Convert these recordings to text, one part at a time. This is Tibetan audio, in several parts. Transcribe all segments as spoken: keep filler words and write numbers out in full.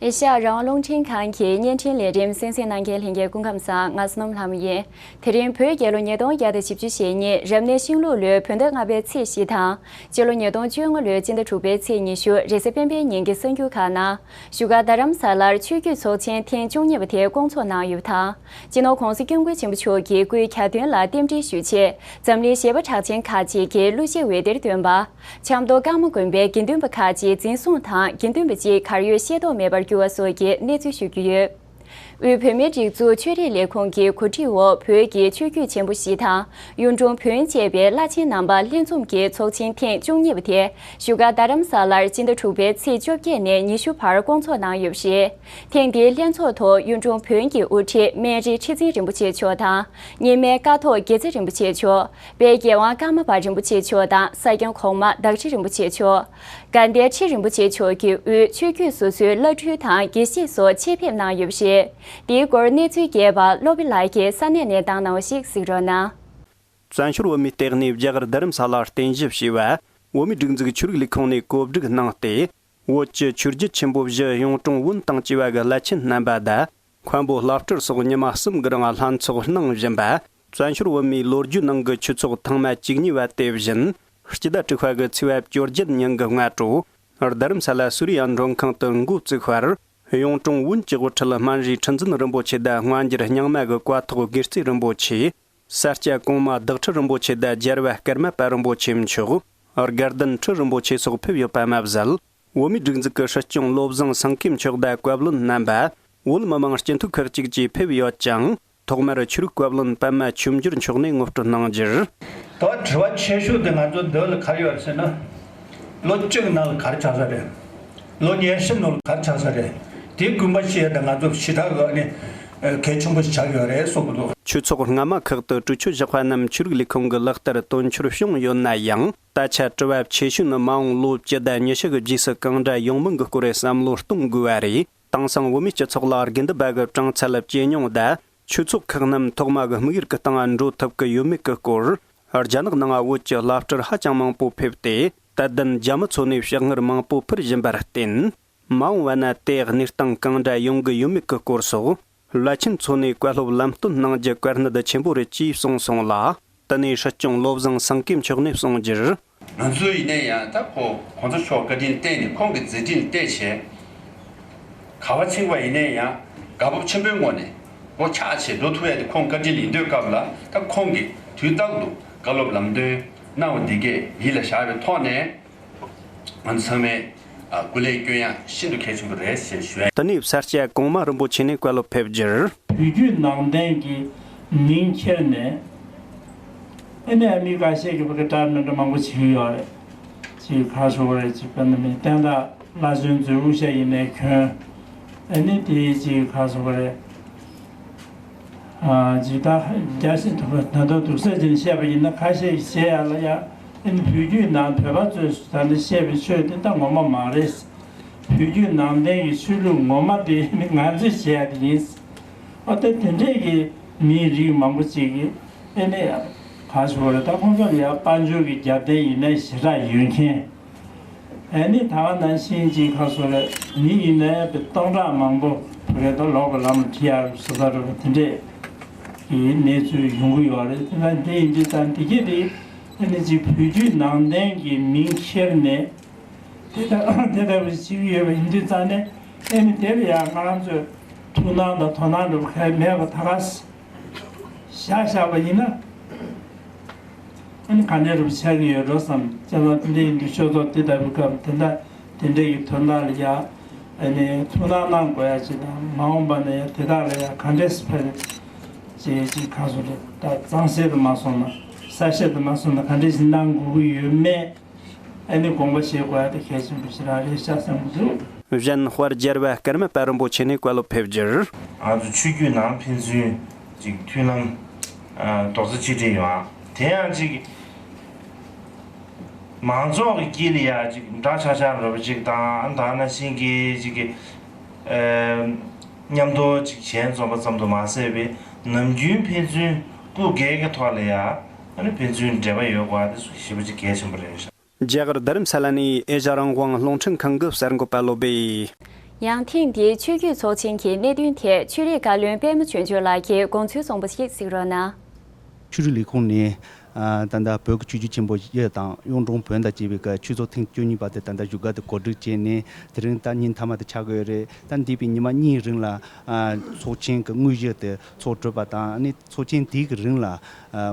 ཨེ་ཤ་ཡ་རང་དབང་རླུང་འཕྲིན་ཁང་གི་བརྙན་འཕྲིན་ལས་རིམ་གསན་གཟིགས་གནང་མཁན་ལྷན་རྒྱས་སྐུ་ཁམས་བཟང་། ང་བསོད་ནམས་ལྷ་མོ་ཡིན། དེ་རིང་བོད་རྒྱལ་ལོ་ཉིས་སྟོང་བརྒྱ་དང་བཞི་བཅུ་ཞེ་གཉིས་རབ་གནས་ཤིང་ལུག་ལོའི་བོད་ཟླ་ལྔ་པའི་ཚེས་བཞི་དང་། སྤྱི་ལོ་ཉིས་སྟོང་བཅོ་ལྔ་ལོའི་སྤྱི་ཟླ་དྲུག་པའི་ཚེས་ཉི་ཤུ་རེས་གཟའ་སྤེན་པའི་ཉིན་གྱི་གསར་འགྱུར་ཁག་ནང་། བཞུགས་སྒར་རྡ་རམ་ས་ལར་ཆོས་བརྒྱུད་ཚོགས་ཆེན་ཐེངས་བཅུ་གཉིས་པ་དེ་བསྐོང་ཚོགས་གནང་ཡོད་པ་དང་། སྤྱི་ནོར་༧གོང་ས་༧སྐྱབས་མགོན་ཆེན་པོ་མཆོག་གི་སྐུའི་གྱ་སྟོན་ལ་རྟེན་འབྲེལ་ཞུ་ཆེད། འཛམ་གླིང་གཞས་པ་གྲགས་ཅན་ཁག་ཅིག་གིས་གླུ་གཞས་འོད་སྡེར་བཏོན་པ། ཆབ་མདོ་ཀརྨ་དགོན་པའི་དགེ་འདུན་པ་ཁག་ཅིག་འཛིན་བཟུང་དང་། དགེ་འདུན་པ་གཅིག་གར་ཡོད་ཤེས་རྟོགས་མེད་པར་གྱུར་བ་སོགས་ཀྱི་གནས་ཚུལ་ཞུ་རྒྱུ་ཡོད། དབུས་བོད་མིའི་སྒྲིག་འཛུགས་ཆོས་རིག་ལས་ཁུངས་ཀྱི་གོ་སྒྲིག་འོག་བོད་ཀྱི་ཆོས་བརྒྱུད་ཆེན་པོ་བཞི་དང་། གཡུང་དྲུང་བོན་བཅས་པའི་བླ་ཆེན་རྣམ་པ་ལྷན་འཛོམས་ཀྱིས་ཚོགས་ཆེན་ཐེངས་བཅུ་གཉིས་པ་དེ་བཞུགས་སྒར་རྡ་རམ་ས་ལར་སྤྱི་ཟླ་དྲུག་པའི་ཚེས་བཅོ་བརྒྱད་ནས་ཉི་ཤུ་བར་བསྐོང་ཚོགས་གནང་ཡོད་པ་རེད། ཐེངས་འདིའི་ལྷན་ཚོགས་ཐོག་གཡུང་དྲུང་བོན་གྱི་དབུ་ཁྲིད་སྨན་རི་ཁྲི་འཛིན་རིན་པོ་ཆེ་མཆོག་དང་། རྙིང་མའི་ཀཿཐོག་དགེ་རྩེ་རིན་པོ་ཆེ་མཆོག་དཔལ་རྒྱལ་དབང་ཀརྨ་པ་རིན་པོ་ཆེ་མཆོག་དང་། ས་སྐྱ་གོང་མ་བདག་ཁྲི་རིན་པོ་ཆེ་མཆོག་དགའ་ལྡན་ཁྲི་རིན་པོ་ཆེ་མཆོག་གིས་དབུས་ཆོས་བརྒྱུད་སོ་སོའི་བླ་སྤྲུལ་དང་དགེ་བཤེས་སོགས་ཆེད་ཕེབས་གནང་ཡོད་པ་རེད། དེའི་སྐོར་གནས་ཚུལ་རྒྱས་པ་བློ་བྷེ་ལགས་ཀྱིས་ས་གནས་ནས་བཏང་གནང་བ་ཞིག་གཟིགས་རོགས་གནང་། བཙན་བྱོལ་བོད་མིའི་ལྟེ་གནས་རྒྱ་གར་རྡ་རམ་ས་ལར་རྟེན་གཞི་བྱས་པ། བོད་མིའི་སྒྲིག་འཛུགས་ཆོས་རིག་ལས་ཁུངས་ནས་གོ་སྒྲིག་གནང་སྟེ། བོད་ཀྱི་ཆོས་བརྒྱུད་ཆེན་པོ་བཞི་གཡུང་དྲུང་བོན་དང་བཅས་པ་གི་བླ་ཆེན་རྣམ་པ་དང་། མཁན་པོ་བླ་སྤྲུལ་སོགས་ཉི་མ་གསུམ་གྱི་རིང་ལྷན་ཚོགས་གནང་བཞིན་པ། བཙན་བྱོལ་བོད་མིའི་ལོ་རྒྱུས་ནང་གི་ཆོས་ཚོགས་ཐེངས་མ་བཅུ་གཉིས་པ་དེ་བཞིན། སྤྱི་ཟླ་དྲུག་པ་གི་ཚེས་པ་བཅོ་བརྒྱད་ཉིན་གྱི་སྔ་དྲོ། རྡ་རམ་ས་ལ་སུ་རི་ཡ་མགྲོན་ཁང་དུ་འགོ་བཙུགས་པར། གཡུང་དྲུང་བོན་གྱི་དབུ་ཁྲིད་སྨན་རིའི་ཁྲི་འཛིན་རིན་པོ་ཆེ་དང་སྔ་འགྱུར་རྙིང་མ་གི་བཀའ་ཐོག་དགེ་རྩེ་རིན་པོ་ཆེ། ས་སྐྱ་གོང་མ་བདག་ཁྲི་རིན་པོ་ཆེ་དང་རྒྱལ་བ་ཀརྨ་པ་རིན་པོ་ཆེ་མཆོག་དགའ་ལྡན་ཁྲི་རིན་པོ་ཆེ་སོགས་ཕེབས་ཡོད་པ་མ་ཟད། བོད་མིའི་སྒྲིག་འཛུགས་ཀྱི་སྲིད་སྐྱོང་བློ་བཟང་སེང་གེ་མཆོག་དང་བཀའ་བློན་རྣམ་པ། བོད་མི་མང་སྤྱི་འཐུས་ཁག་ཅིག་བཅས་ཕེབས་ཡོད་ཅིང་། ཐོག་མར་ཆོས་རིག་བཀའ་བློན་པདྨ་ཆོས་འབྱོར་མཆོག་ནས་ངོ་སྤྲོད་གནང་རྒྱུར། ད་དྲི་བ་ཆེ་ཤོས་དེ་ང་ཚོ་འདི་ལ་ག་རེ་ཡོད་རེད་ཟེར་ན། ལོ་གཅིག་ནང་ལ་ག་རེ་ཆགས་ས་རེད། ལོ་ཉེར་གསུམ་ནང་ལ་ག་རེ་ཆགས་ས་རེད། དེ་དགོངས་པ་བཞེས་ཡ་དང་ང་ཚོ་ཞེ་དྲག་གི་ཨ་ནི་གལ་ཆེན་པོ་ཞིག་ཆགས་ཡོད་རེད་གསུང་གི་འདུག་ཆོས་ཚོགས་སྔ་མ་ཁག་ཏུ་གྲོས་ཆོད་བཞག་པ་རྣམས་ཆོས་རིག་ལས་ཁུངས་ཀྱི་ལག་བསྟར་དོན་འཁྱོལ་བྱུང་ཡོད་ན་ཡང་། ད་ཆ་དྲི་བ་ཆེ་ཤོས་ནི་མ་འོངས་ལོ་བཅུ་དང་ཉི་ཤུ་གི་རྗེས་སུ་གང་འདྲ་ཡོང་མིན་གྱི་སྐོར་བསམ་བློ་གཏོང་དགོས་པ་རེད། དེང་སང་བོད་མིའི་སྤྱི་ཚོགས་ལ་དགེ་འདུན་པ་གི་གྲངས་ཚད་ཇེ་ཉུང་དང་། ཆོས་ཚོགས་ཁག་རྣམས་ཐོག་མ་གི་དམིགས་ཡུལ་གྱི་སྟེང་འགྲོ་ཐུབ་ཀྱི་ཡོད་མེད་ཀྱི་སྐོར། རྒྱ་ནག་ནང་བོད་ཀྱི་བླ་སྤྲུལ་ཧ་ཅང་མང་པོ་ཕེབས་ཏེ། དད་ལྡན་རྒྱ་མི་ཚོ་ནས་ཕྱག་སྔར་མང་པོ་ཕུལ་བཞིན་པར་བརྟེན། མ་འོངས་པ་ན་དེ་གནས་སྟངས་གང་འདྲ་ཡོང་གི་ཡོད་མེད་ཀྱི་སྐོར་སོགས། བླ་ཆེན་ཚོ་ནས་བཀའ་སློབ་ལམ་སྟོན་གནང་རྒྱུ་བཀའ་གནད་ཆེན་པོ་རེད་ཅེས་གསུངས་སོང་ལ། དེ་ནས་སྲིད་སྐྱོང་བློ་བཟང་སེང་གེ་མཆོག་ནས་གསུངས་རྒྱུར། ང་ཚོ་ཡིན་ན་ཡང་ད་ཁོ་གོང་ས་མཆོག་བཀའ་དྲིན་བརྟེན་ནས་ཁོང་གི་མཛད་འཕྲིན་བརྟེན་བྱས། ག་པར་ཕྱིན་པ་ཡིན་ན་ཡང་དགའ་སྤོབས་ཆེན་པོའི་ངང་ནས་སྒོ་ཕྱག་བྱས་འགྲོ་ཐུབ་ཡ་དེ་ཁོང་བཀའ་དྲིན་ཡིན་དུས་སྐབས་ལ་ད་ཁོང་གིས་དུས་རྟག་ཏུ་བཀའ་སློབ་ལམ་སྟོན་གནང་བ་འདི་གས་ཡིད་ལ་བཞག་པའི་ཐོག་ནས། ང་ཚོ་ཚང་མས་ཨ་སྐུ་ལས་བསྐྱོན་ཡ་ཤིན་ཏུ་གལ་ཆེན་པོ་རེད་ཞེས་ཞུ། དེ་ནས་ས་སྐྱ་གོང་མ་རིན་པོ་ཆེ་ནས་བཀའ་སློབ་ཕེབས་རྒྱུར། བོད་བརྒྱུད་ནང་བསྟན་གྱི་མིང་ཁྱེར་ནས། ཨེ་ནས་ཨ་མི་ཁ་ཤས་ཀྱིས་བོད་སྐད་འདྲ་མི་འདྲ་མང་པོ་བྱེད་ཀྱི་ཡོད་རེད། ཅིག་ག་རེ་ཟེར་དགོས་རེད། ཅིག་དཔེར་ན་མི་བསྟན་བདག་བླ་བཙུན་མཛོད་དབུ་ཞྭ་ཡིན་ནའི་གྱོན། ཨེ་ནས་དེ་ཅིག་ག་རེ་ཟེར་དགོས་རེད། ཇི་ལྟར་རྒྱ་ཆེན་ཐུབ་པ་ད་དུང་སྡུག་ས་ཅན་བཤད་པ་ཡིན་ན་ཁ་ཤས་ཀྱིས་བཤད་ཡ་ལ་ཡ། ཨ་ནི་བོད་བརྒྱུད་ནང་བོད་པ་ཚོས་ད་ནི་བཤད་པའི་ཆོས་དེ་ད་ངོ་མ་མ་རེད། བོད་བརྒྱུད་ནང་བསྟན་གྱི་ཆོས་ལུགས་ངོ་མ་དེ་ནི་ང་ཚོས་བྱེད་ཡ་དེ་ཡིན། ཨ་ད་དེ་འདྲས་ཀྱི་མིའི་རིགས་མང་པོ་ཅིག་གིས་ཨ་ནི་ག་ཞུ་བ་རེད། ད་ཁོང་ཚོ་ལ་ཡ་དཔལ་འབྱོར་གྱི་རྒྱབ་རྟེན་ཡིན་ན་ཞེ་དྲག་ཡོད་མཁན། ཨ་ནི་ད་ག་ནང་བཞིན་གྱི་ཁ་སོ་རེད། མི་ཡིན་ན་ཡང་སྟོང་ཕྲག་མང་པོ་བོད་སྐད་དང་ལོག་གི་ལམ་ལ་ཁྲིད་ཡག་བཟོ་ས་རེད་པ། དེ་འདྲས་ཀྱི་གནས་ཚུལ་ཡོང་གི་ཡོད་རེད། དེ་ན་འདི་ཡིན་དུས་ཙང་འདི་གས་དེ་ཨ་ནི་ཅིག་བོད་བརྒྱུད་ནང་བསྟན་གྱི་མིང་ཁྱེར་ནས་དེ་ལྟ་དེ་ལྟ་བུ་བྱེད་ཀྱི་ཡོད་པ་ཡིན་དུས་ཙང་ནས། ཨ་ནི་དེ་ལ་ཡང་ང་རང་ཚོས་ཐུགས་སྣང་དང་དོ་སྣང་འགྲོ་གི་མེད་པ་ད་ག་བཞག་བཞག་པ་ཡིན་ན། ཨ་ནི་ག་འདྲ་རུ་ཆགས་ཀྱི་ཡོད་འགྲོ་བསམ། བྱས་ཙང་དེ་འདྲ་ཡིན་དུས་ཆོས་ཚོགས་དེ་ལྟ་བུའི་སྐབས་དེ་འདྲ་དེ་འདྲ་ཡི་དོན་དག་ལ་ཡ། ཨ་ནི་ཐུགས་སྣང་གནང་དགོས་ཡ་ཅིག་དང་། མ་འོངས་པ་ན་ཡ་དེ་དག་ལ་ཡ་ག་འདྲས་སེ་ཕན་ཅེས་ཅིག་ག་སོ་རེད། ད་གཙང་སེལ་དུ་མ་སོང་ན། གསལ་བཤད་དུ་མ་སོང་ན་ག་འདྲས་ཞིག་གནང་དགོས་ཀྱི་ཡོད་མེད། ཨ་ནི་དགོངས་པ་བཞེས་དགོས་ཡ་དེ་གལ་ཆེན་པོ་ཞིག་རང་རེད་ཤག་བསམ་གྱི་འདུག། གཞན་དཔལ་རྒྱལ་བ་ཀརྨ་པ་རིན་པོ་ཆེ་ནས་བཀའ་སློབ་ཕེབས་རྒྱུར། ང་ཚོ་ཆོས་བརྒྱུད་ནང་ཕན་ཚུན་ཅིག་མཐུན་ལམ་ཨ་རྡོག་རྩ་གཅིག་སྒྲིལ་ཡོང་ཨ། དེ་ཡང་ཅིག་མང་ཚོགས་ཀྱི་དཀྱིལ་ལ་ཡ་ཅིག་འདྲ་ཆགས་ཆགས་འདྲ་པོ་ཅིག་དང་། ད་ནང་བཞིན་གྱི་ཅིག་གི་ཨ་མཉམ་དུ་ཅིག་ཞལ་འཛོམས་པ་ཙམ་དུ་མ་ཟད་པའི་ནམ་རྒྱུན་ཕན་ཚུན་སྐུ་སྒེར་གྱི་ཐོག་ལ་ཡ་ཨ་ནི་ཕན་ཚུན་འབྲེལ་བ་ཡོད་དགོས་པ་དེ་ཞེ་པོ་ཅིག་གལ་ཆེན་པོ་རེད་ཤག། རྒྱ་གར་རྡ་རམ་ས་ལ་ནས་ཨེ་ཤ་རང་དབང་རླུང་འཕྲིན་ཁང་གི་གསར་འགོད་པ་བློ་བྷེ། ཡང་ཐེངས་འདིའི་ཆོས་བརྒྱུད་ཚོགས་ཆེན་གྱི་གནད་དོན་ཐད་ཆོས་རིག་བཀའ་བློན་པད་མ་ཆོས་འབྱོར་ལགས་ཀྱིས་དགོངས་ཚུལ་གསུངས་པ་ཞིག་གཟིགས་རོགས་གནང་། ཆོས་རིག་ལས་ཁུངས་ནས་ཨ་ད་ལྟ་བོད་ཀྱི་ཆོས་བརྒྱུད་ཆེན་པོ་བཞི་དང་གཡུང་དྲུང་བོན་དང་བཅས་པའི་ཆོས་ཚོགས་ཐེངས་བཅུ་གཉིས་པ་དེ་ད་ལྟ་བཞུགས་སྒར་དུ་གོ་སྒྲིག་བྱས་ནས་དེ་རིང་ད་ཉིན་མཐའ་མ་དེ་ཆགས་ཀྱི་ཡོད་རེད། ད་འདས་པའི་ཉི་མ་གཉིས་རིང་ལ་ཨ་ཚོགས་ཆེན་གྱི་དངོས་གཞི་དེ་ཚོགས་གྲུབ་པ་དང་ཨ་ནི་ཚོགས་ཆེན་དེའི་གི་རིང་ལ་ཨ་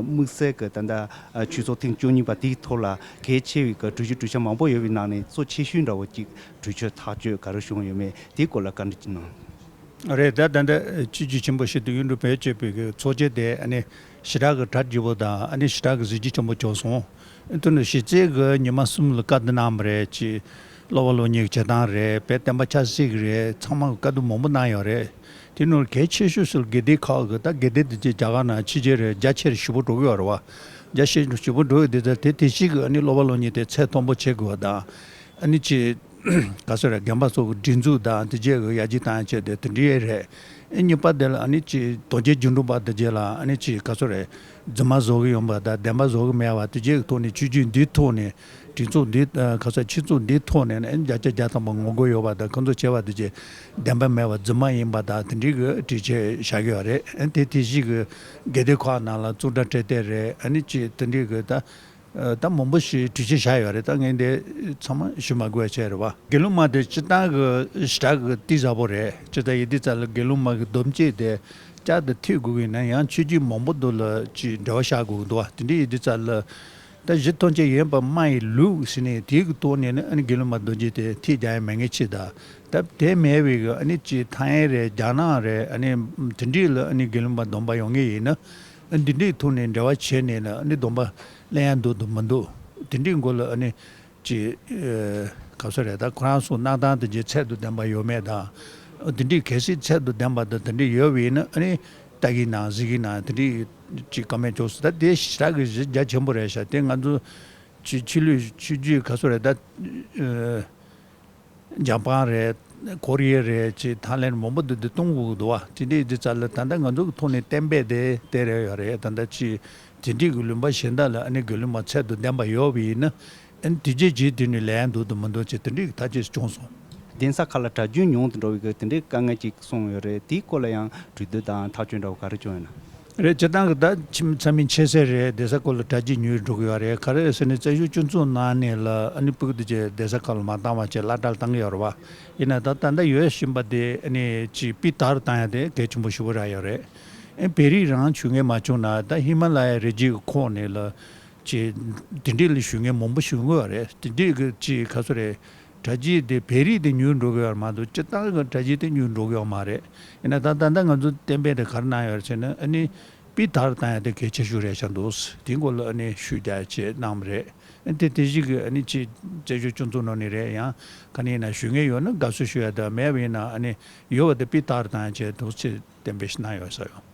དམིགས་བསལ་གྱི་ད་ལྟ་ཨ་ཆོས་ཚོགས་ཐེངས་བཅུ་གཉིས་པ་དེའི་ཐོག་ལ་གལ་ཆེ་བའི་གི་གྲོས་གཞི་གྲོས་འཆར་མང་པོ་ཡོད་པའི་ནང་ནས་གཙོ་ཆེ་ཤོས་འདྲ་བོ་གཅིག་གྲོས་ཆོད་ཐག་གཅོད་ག་རེ་བྱུང་ཡོད་མེད་དེའི་སྐོར་ལ་བཀའ་འདྲི་གནང་། རེད། ད་ད་ལྟ་ཆོས་བརྒྱུད་ཆེན་པོ་བཞི་དང་གཡུང་དྲུང་བོན་བཅས་པའི་གི་ཚོགས་ཆེན་དེ་ཨ་ནི་ཞེ་དྲག་གི་གྲ་རྒྱས་པོ་དང་ཨ་ནི་ཞེ་དྲག་གི་གཟི་བརྗིད་ཆེན་པོ་བྱུང་སོང་། དེ་ནི་གཞི་རྩའི་གི་ཉི་མ་གསུམ་ལ་བཀའ་བསྡུ་གནང་བ་རེད། ཅེས་སློབ་པ་སློབ་གཉེར་གྱི་བྱེད་སྟངས་རེད། དཔེ་བསྟན་པ་ཆབ་སྲིད་ཀྱི་རེད། ཚང་མ་གི་བཀའ་བསྡུ་མང་པོ་གནང་ཡོད་རེད། དེ་ནང་གལ་ཆེ་ཤོས་སུ་དགེ་ལྡན་ཁག་གི་ད་དགེ་ལྡན་དེ་ཚོ་རྒྱ་གར་ནང་ཕྱི་རྒྱལ་རེད། རྒྱ་ཆེར་ཞེ་པོ་འགྲོ་གི་ཡོད་རེད་བ། རྒྱ་ཆེར་ཞེ་པོ་འགྲོ་ཡོད་དེ་ད་དེ་དེ་ཞིག་གི་ཨ་ནི་སློབ་པ་སློབ་གཉེར་དེ་ཚད་མཐོན་པོ་བྱེད་དགོས་པ་དང་། ཨ་ནི་ཅི། ག་ཚོད་རེད། རྒན་པ་ཚོ་གི་སྒྲིག་འཛུགས་དང་དེ་རྗེས་ཀྱི་ཡར་རྒྱས་བཏང་ཡ་བྱས་ཏེ་དེ་འདྲའི་རེད། ཨེ་གཉིས་པ་དེ་ལ་ཨ་ནི་ཅི་རྡོ་རྗེ་རྒྱུད་འགྲུབ་པ་དེ་རྗེས་ལ་ཨ་ནི་ཅི་ག་ཚོད་རེད། རྫུན་མ་བཟོ་གི་ཡོང་པ་དང་བདེན་པ་བཟོ་གི་མེད་པ་དེ་རྗེས་ཀྱི་ཐོག་ནས་ཆོས་བརྒྱུད་འདིའི་ཐོག་ནས་སྒྲིག་འཛུགས་འདི་ག་ཚོད་སྤྱི་ཚོགས་འདིའི་ཐོག་ནས་ཨེ་བརྒྱ་ཆ་བརྒྱ་ཐམ་པ་ངོ་རྒོལ་ཡོད་པ་དང་ཁོང་ཚོ་བྱས་པ་དེ་རྗེས་བདེན་པ་མེད་པ་རྫུན་མ་ཡིན་པ་དང་དེ་འདྲའི་གི་སྒྲིག་ཆས་བཞག་གི་ཡོད་རེད། ཨེ་དེ་དེ་བཞིན་གི་དགེ་ལྡན་ཁག་ནང་ལ་གཙུག་སྒྲ་འཕྲིན་སྟེགས་རེད། ཨ་ནི་ཅི་དེ་འདྲའི་གི་ད། ད་མང་པོ་ཞིག་གྲོས་ཆོད་བཞག་ཡོད་རེད། ད་ངས་འདི་ཚང་མ་ཞུ་མ་དགོས་པ་བྱས་རེད་བ། དགེ་སློང་མ་དེ་སྤྱིར་བཏང་གི་ཞེ་དྲག་གི་གཏིང་ཟབ་པོ་རེད། སྤྱིར་བཏང་ཡིན་དུས་ཙམ་ལ་དགེ་སློང་མ་གི་སྡོམ་རྩིས་དེ་བསྐྱར་དུ་མཐུད་དགོས་ཀྱི་ཡིན་ན་ཡང་ཆོས་བརྒྱུད་མང་པོ་དུ་ལ་ཅིག་འབྲེལ་བ་བཞག་དགོས་ཀྱི་འདུག་བ། དེ་འདྲ་ཡིན་དུས་ཙམ་ལ་ད་གཞི་ཐོན་སྐྱེད་ཡོན་པ་སྨྲ་བའི་ལུགས་ཟེར་ནས་དེའི་གི་ཐོག་ནས་ནི་ཨ་ནི་དགེ་སློང་མ་སྡོམ་རྩིས་དེ་མཐུད་རྒྱག་ཡ་མེད་ངེས་ཆེ། ད་ད་དེ་མེད་པའི་གི་ཨ་ནི་ཅིག་ཐའེ་ཝན་རེད། རྒྱ་ནག་རེད། ཨ་ནི་དེ་འདྲའི་ལ་ཨ་ནི་དགེ་སློང་མ་སྡོམ་པ་ཡོང་ངེས་ཡིན་ན། ཨ་འདི་འདྲའི་ཐོག་ནས་འབྲེལ་བ་བྱས་ནས་ལ་ཨ་ནི་སྡོམ་པ་ལེན་ཡ་འདུག་འདུག་མི་འདུག་དེ་འདྲའི་མགོ་ལ་ཨ་ནི་ཅིག་ཨ་ག་ཚོད་རེད། ད་ཁོ་རང་ཚོ་གནང་སྟངས་དེ་ཅིག་ཚད་དང་ལྡན་པ་ཡོད་མེད་དང་། ཨ་དེ་འདྲའི་གལ་སྲིད་ཚད་དང་ལྡན་པ་དང་དེ་འདྲའི་ཡོད་པ་ཡིན་ན་ཨ་ནི་ལྟ་གི་ན་གཟིགས་ཀྱི་ན་དེ་འདྲའི་ཅིག་བཀའ་མོལ་བྱུང་སོང་། ད་དེ་ཞེ་དྲག་གི་གཞི་རྒྱ་ཆེན་པོ་རེད་ཤག་དེ་ང་ཚོ་ཅིག་ཆོས་ལུགས་ཆོས་བརྒྱུད་ག་ཚོད་རེད། ད་ཨ། འཇར་པན་རེད། ཀོ་རི་ཡ་རེད། ཅེས་ཐའི་ལེན་མང་པོ་འདི་འདི་གཏོང་དགོས་ཀྱི་འདུག་བ། དེ་འདྲའི་འདི་ཙམ་ལ་ད་ལྟ་ང་ཚོ་གི་ཐོག་ནས་གཏན་འབེབས་དེ་དེ་རེད་ཡོད་རེད། ད་ལྟ་ཅི་དེ་འདྲའི་གི་ལུང་པ་གཞན་དག་ལ་ཨ་ནི་དགེ་སློང་མ་ཚད་དང་ལྡན་པ་ཡོད་པ་ཡིན་ན་ཨ་ནི་དེ་རྗེས་རྗེས་དེ་ནས་ལེན་འདུག་དང་མི་འདུག་ཅེས་དེ་འདྲའི་གི་ཐག་གཅོད་བྱུང་སོང་། གདན་ས་ཁག་ལ་གྲྭ་རྒྱུན་ཉུང་དུ་འགྲོ་བའི་གི་དེ་འདྲའི་དཀའ་ངལ་ཅིག་གསུངས་ཡོད་རེད། དེའི་སྐོར་ལ་ཡང་གྲོས་བསྡུར་དང་ཐག་གཅོད་འདྲ་བོ་ག་རེ་བྱུང་ཡོད་ན། རེད། སྤྱིར་བཏང་གི་ད་ཁྱིམ་ཚང་མའི་ཆེ་ས་རེད། གདན་ས་སྐོར་ལ་གྲ་རྒྱས་ཉུང་རུ་འགྲོ་གི་ཡོད་རེད། ག་རེ་ཟེར་ན་བཙན་བྱོལ་སྤྱི་ཚོགས་ནང་ནས་ལ་ཨ་ནི་སྤུ་གུ་དེ་ཚོ་གདན་ས་ཁག་ལ་མ་བཏང་བ་བྱས་སློབ་གྲྭ་ལ་བཏང་གི་ཡོད་རེད་བ། ཡིན་ན་ད་ད་ལྟ་ཡོད་བཞིན་པ་དེ་ཨ་ནི་ཅིག་སྤུས་དག་རུ་བཏང་ཡ་དེ་གལ་ཆེན་པོ་ཞེ་པོ་རག་ཡོད་རེད། ཨ་བོད་རིགས་རང་ཞུགས་མཁན་མ་བྱུང་ན་ད་ཧི་མ་ལ་ཡའི་རི་རྒྱུད་ཀྱི་ཁོངས་ནས་ལ་ཅིག་དེ་འདྲས་ལ་ཞུགས་མཁན་མང་པོ་ཞུགས་ཀྱི་ཡོད་རེད། དེ་འདྲས་ཀྱི་ཅིག་ག་ཚོད་རེད། གྲ་རྒྱས་དེ་བོད་རིགས་དེ་ཉུང་འགྲོ་གི་ཡོད་མ་གཏོགས་སྤྱིར་བཏང་གི་གྲ་རྒྱས་དེ་ཉུང་འགྲོ་གི་ཡོད་མ་རེད། ཡིན་ན་ད་ད་ལྟ་ང་ཚོ་གཏན་འབེབས་དེ་ག་རེ་གནང་ཡོད་རེད་ཟེར་ན་ཨ་ནི་སྤུས་དག་རུ་བཏང་ཡ་དེ་གལ་ཆེ་ཤོས་རེད་ཤག་འདུག་དེའི་སྐོར་ལ་ཨ་ནི་ཤུགས་རྒྱག་ཡ་བྱས་གནང་བ་རེད། ཨ་དེ་དེ་བཞིན་གི་ཨ་ནི་ཅིག་བཙན་བྱོལ་སྤྱི་ཚོགས་ནང་ནས་རེད། ཡང་ག་ནས་ཡིན་ན་ཞུ་མཁན་ཡོད་ན་དགའ་བསུ་ཞུ་ཡ་དང་མེད་པ་ཡིན་ན་ཨ་ནི་ཡོད་པ་དེ་སྤུས་དག་རུ་བཏང་ཡ་བྱས་འདུག་ཅེས་གཏན་འབེབས་ཤིག་གནང་ཡོད་ས་ཡོད།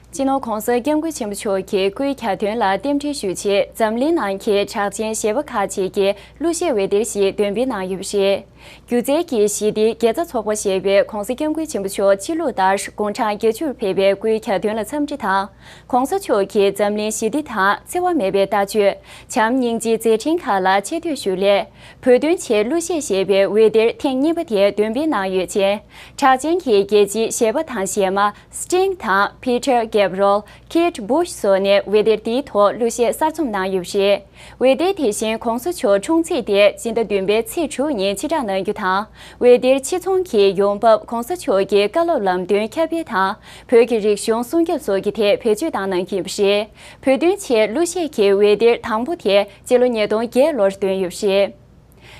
སྤྱི་ནོར་༸གོང་ས་༸སྐྱབས་མགོན་ཆེན་པོ་མཆོག་གི་སྐུའི་གྱ་སྟོན་ལ་རྟེན་འབྲེལ་ཞུ་ཆེད་འཛམ་གླིང་ནང་གི་གྲགས་ཅན་གཞས་པ་ཁག་ཅིག་གིས་གླུ་གཞས་འོད་སྡེར་ཞིག་འདོན་སྤེལ་གནང་ཡོད་པ་རེད། སྒྱུ་རྩལ་གྱི་ཞི་བདེའི་དགེ་རྩ་ཚོགས་པ་ཞེས་པས་༸གོང་ས་༸སྐྱབས་མགོན་ཆེན་པོ་མཆོག་ཕྱི་ལུགས་ལྟར་དགུང་གྲངས་བརྒྱད་ཅུར་ཕེབས་པའི་སྐུའི་གྱ་སྟོན་ལ་འཚམས་འདྲི་དང་། ༸གོང་ས་མཆོག་གིས་འཛམ་གླིང་ཞི་བདེ་དང་འཚེ་བ་མེད་པའི་ལྟ་སྤྱོད། བྱམས་སྙིང་རྗེའི་མཛད་འཕྲིན་ཁག་ལ་ཆེ་བསྟོད་ཞུ་སླད། བོད་དོན་ཆེད་གླུ་གཞས་ཞེས་པའི་འོད་སྡེར་ཐེངས་གཉིས་པ་དེ་འདོན་སྤེལ་གནང་ཡོད་ཅིང་། གྲགས་ཅན་གྱི་རྒྱལ་སྤྱིའི་གཞས་པ་དང་གཞས་མ། Sting དང་Peter Gabriel། Kate Bush སོགས་ནས་འོད་སྡེར་དེའི་ཐོག་གླུ་གཞས་གསར་རྩོམ་གནང་ཡོད་པ་རེད། འོད་སྡེར་དེ་བཞིན་༸གོང་ས་མཆོག་འཁྲུངས་ཚེས་དེ་སྤྱི་ཟླ་བདུན་པའི་ཚེས་དྲུག་ཉིན་ཕྱིར་བསྒྲགས་གནང་རྒྱུ་དང་། འོད་སྡེར་ཕྱི་ཚོང་གི་ཡོང་འབབ་༸གོང་ས་མཆོག་གི་བཀའ་སློབ་ལམ་སྟོན་ཁྱབ་སྤེལ་དང་། བོད་ཀྱི་རིག་གཞུང་སྲུང་སྐྱོབ་སོགས་ཀྱི་ཐད་བེད་སྤྱོད་གཏང་གནང་གི་ཡོད་པ་རེད། བོད་དོན་ཆེད་གླུ་གཞས་ཀྱི་འོད་སྡེར་དང་པོ་དེ་སྤྱི་ལོ་ཉིས་སྟོང་བརྒྱད་ལོར་བཏོན་ཡོད་པ་རེད།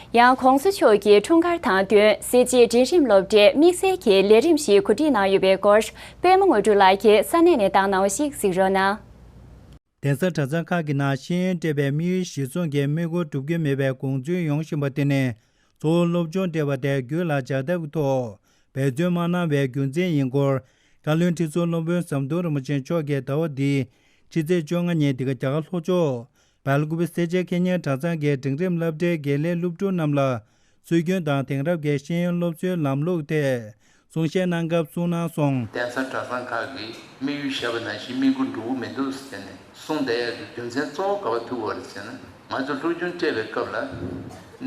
ཡང་༸གོང་ས་མཆོག་གི་འཁྲུངས་སྐར་དང་བསྟུན་གསེར་བྱེས་འབྲིང་རིམ་སློབ་གྲྭས་དམིགས་བསལ་གྱི་ལས་རིམ་ཞིག་གོ་སྒྲིག་གནང་ཡོད་པའི་སྐོར་པད་མ་དངོས་གྲུབ་ལགས་ཀྱིས་ས་གནས་ནས་བཏང་གནང་བ་ཞིག་གཟིགས་རོགས་གནང་། གདན་ས་གྲྭ་ཚང་ཁག་གི་ནང་ཤེས་ཡོན་སྤྲད་པའི་དམིགས་ཡུལ་གཞིར་བཟུང་གིས་དམིགས་སྐོར་འགྲུབ་ཀྱི་མེད་པའི་དགོངས་ཚུལ་ཡོང་བཞིན་པ་དེ་ནི་གཙོ་བོ་སློབ་སྦྱོང་སྤྲད་པ་དེ་རྒྱུད་ལ་འཇགས་ཐབས་ཀྱི་ཐོག་འབད་བརྩོན་མ་གནང་བའི་རྒྱུ་མཚན་ཡིན་སྐོར། བཀའ་བློན་ཁྲི་ཟུར་སློབ་དཔོན་ཟམ་གདོང་རིན་པོ་ཆེ་མཆོག་གིས་ཟླ་བ་འདིའི་ཕྱི་ཚེས་བཅོ་ལྔ་ཉིན་འདི་ག་རྒྱ་གར་ལྷོ་ཕྱོགས་སྦེལ་ཀོབ་སེར་བྱེས་ཁེ་ཉན་གྲྭ་ཚང་གི་འབྲིང་རིམ་སློབ་གྲྭའི་དགེ་ལས་སློབ་ཕྲུག་རྣམས་ལ་སྲོལ་རྒྱུན་དང་དེང་རབས་ཀྱི་ཤེས་ཡོན་སློབ་གསོའི་ལམ་ལུགས་ཐད་གསུང་བཤད་གནང་སྐབས་གསུངས་གནང་སོང་། གདན་ས་གྲྭ་ཚང་ཁག་གི་དམིགས་ཡུལ་བཤད་པ་ནང་བཞིན་དམིགས་ཡུལ་འགྲུབ་ཀྱི་མི་འདུག་ཟེར་ནས་གསུངས་བསྡད་ཡག་གི་རྒྱུ་མཚན་གཙོ་བོ་ག་པར་ཐུག་པ་རེད་ཟེར་ན། ང་ཚོ་སློབ་སྦྱོང་སྤྲད་པའི་སྐབས་ལ་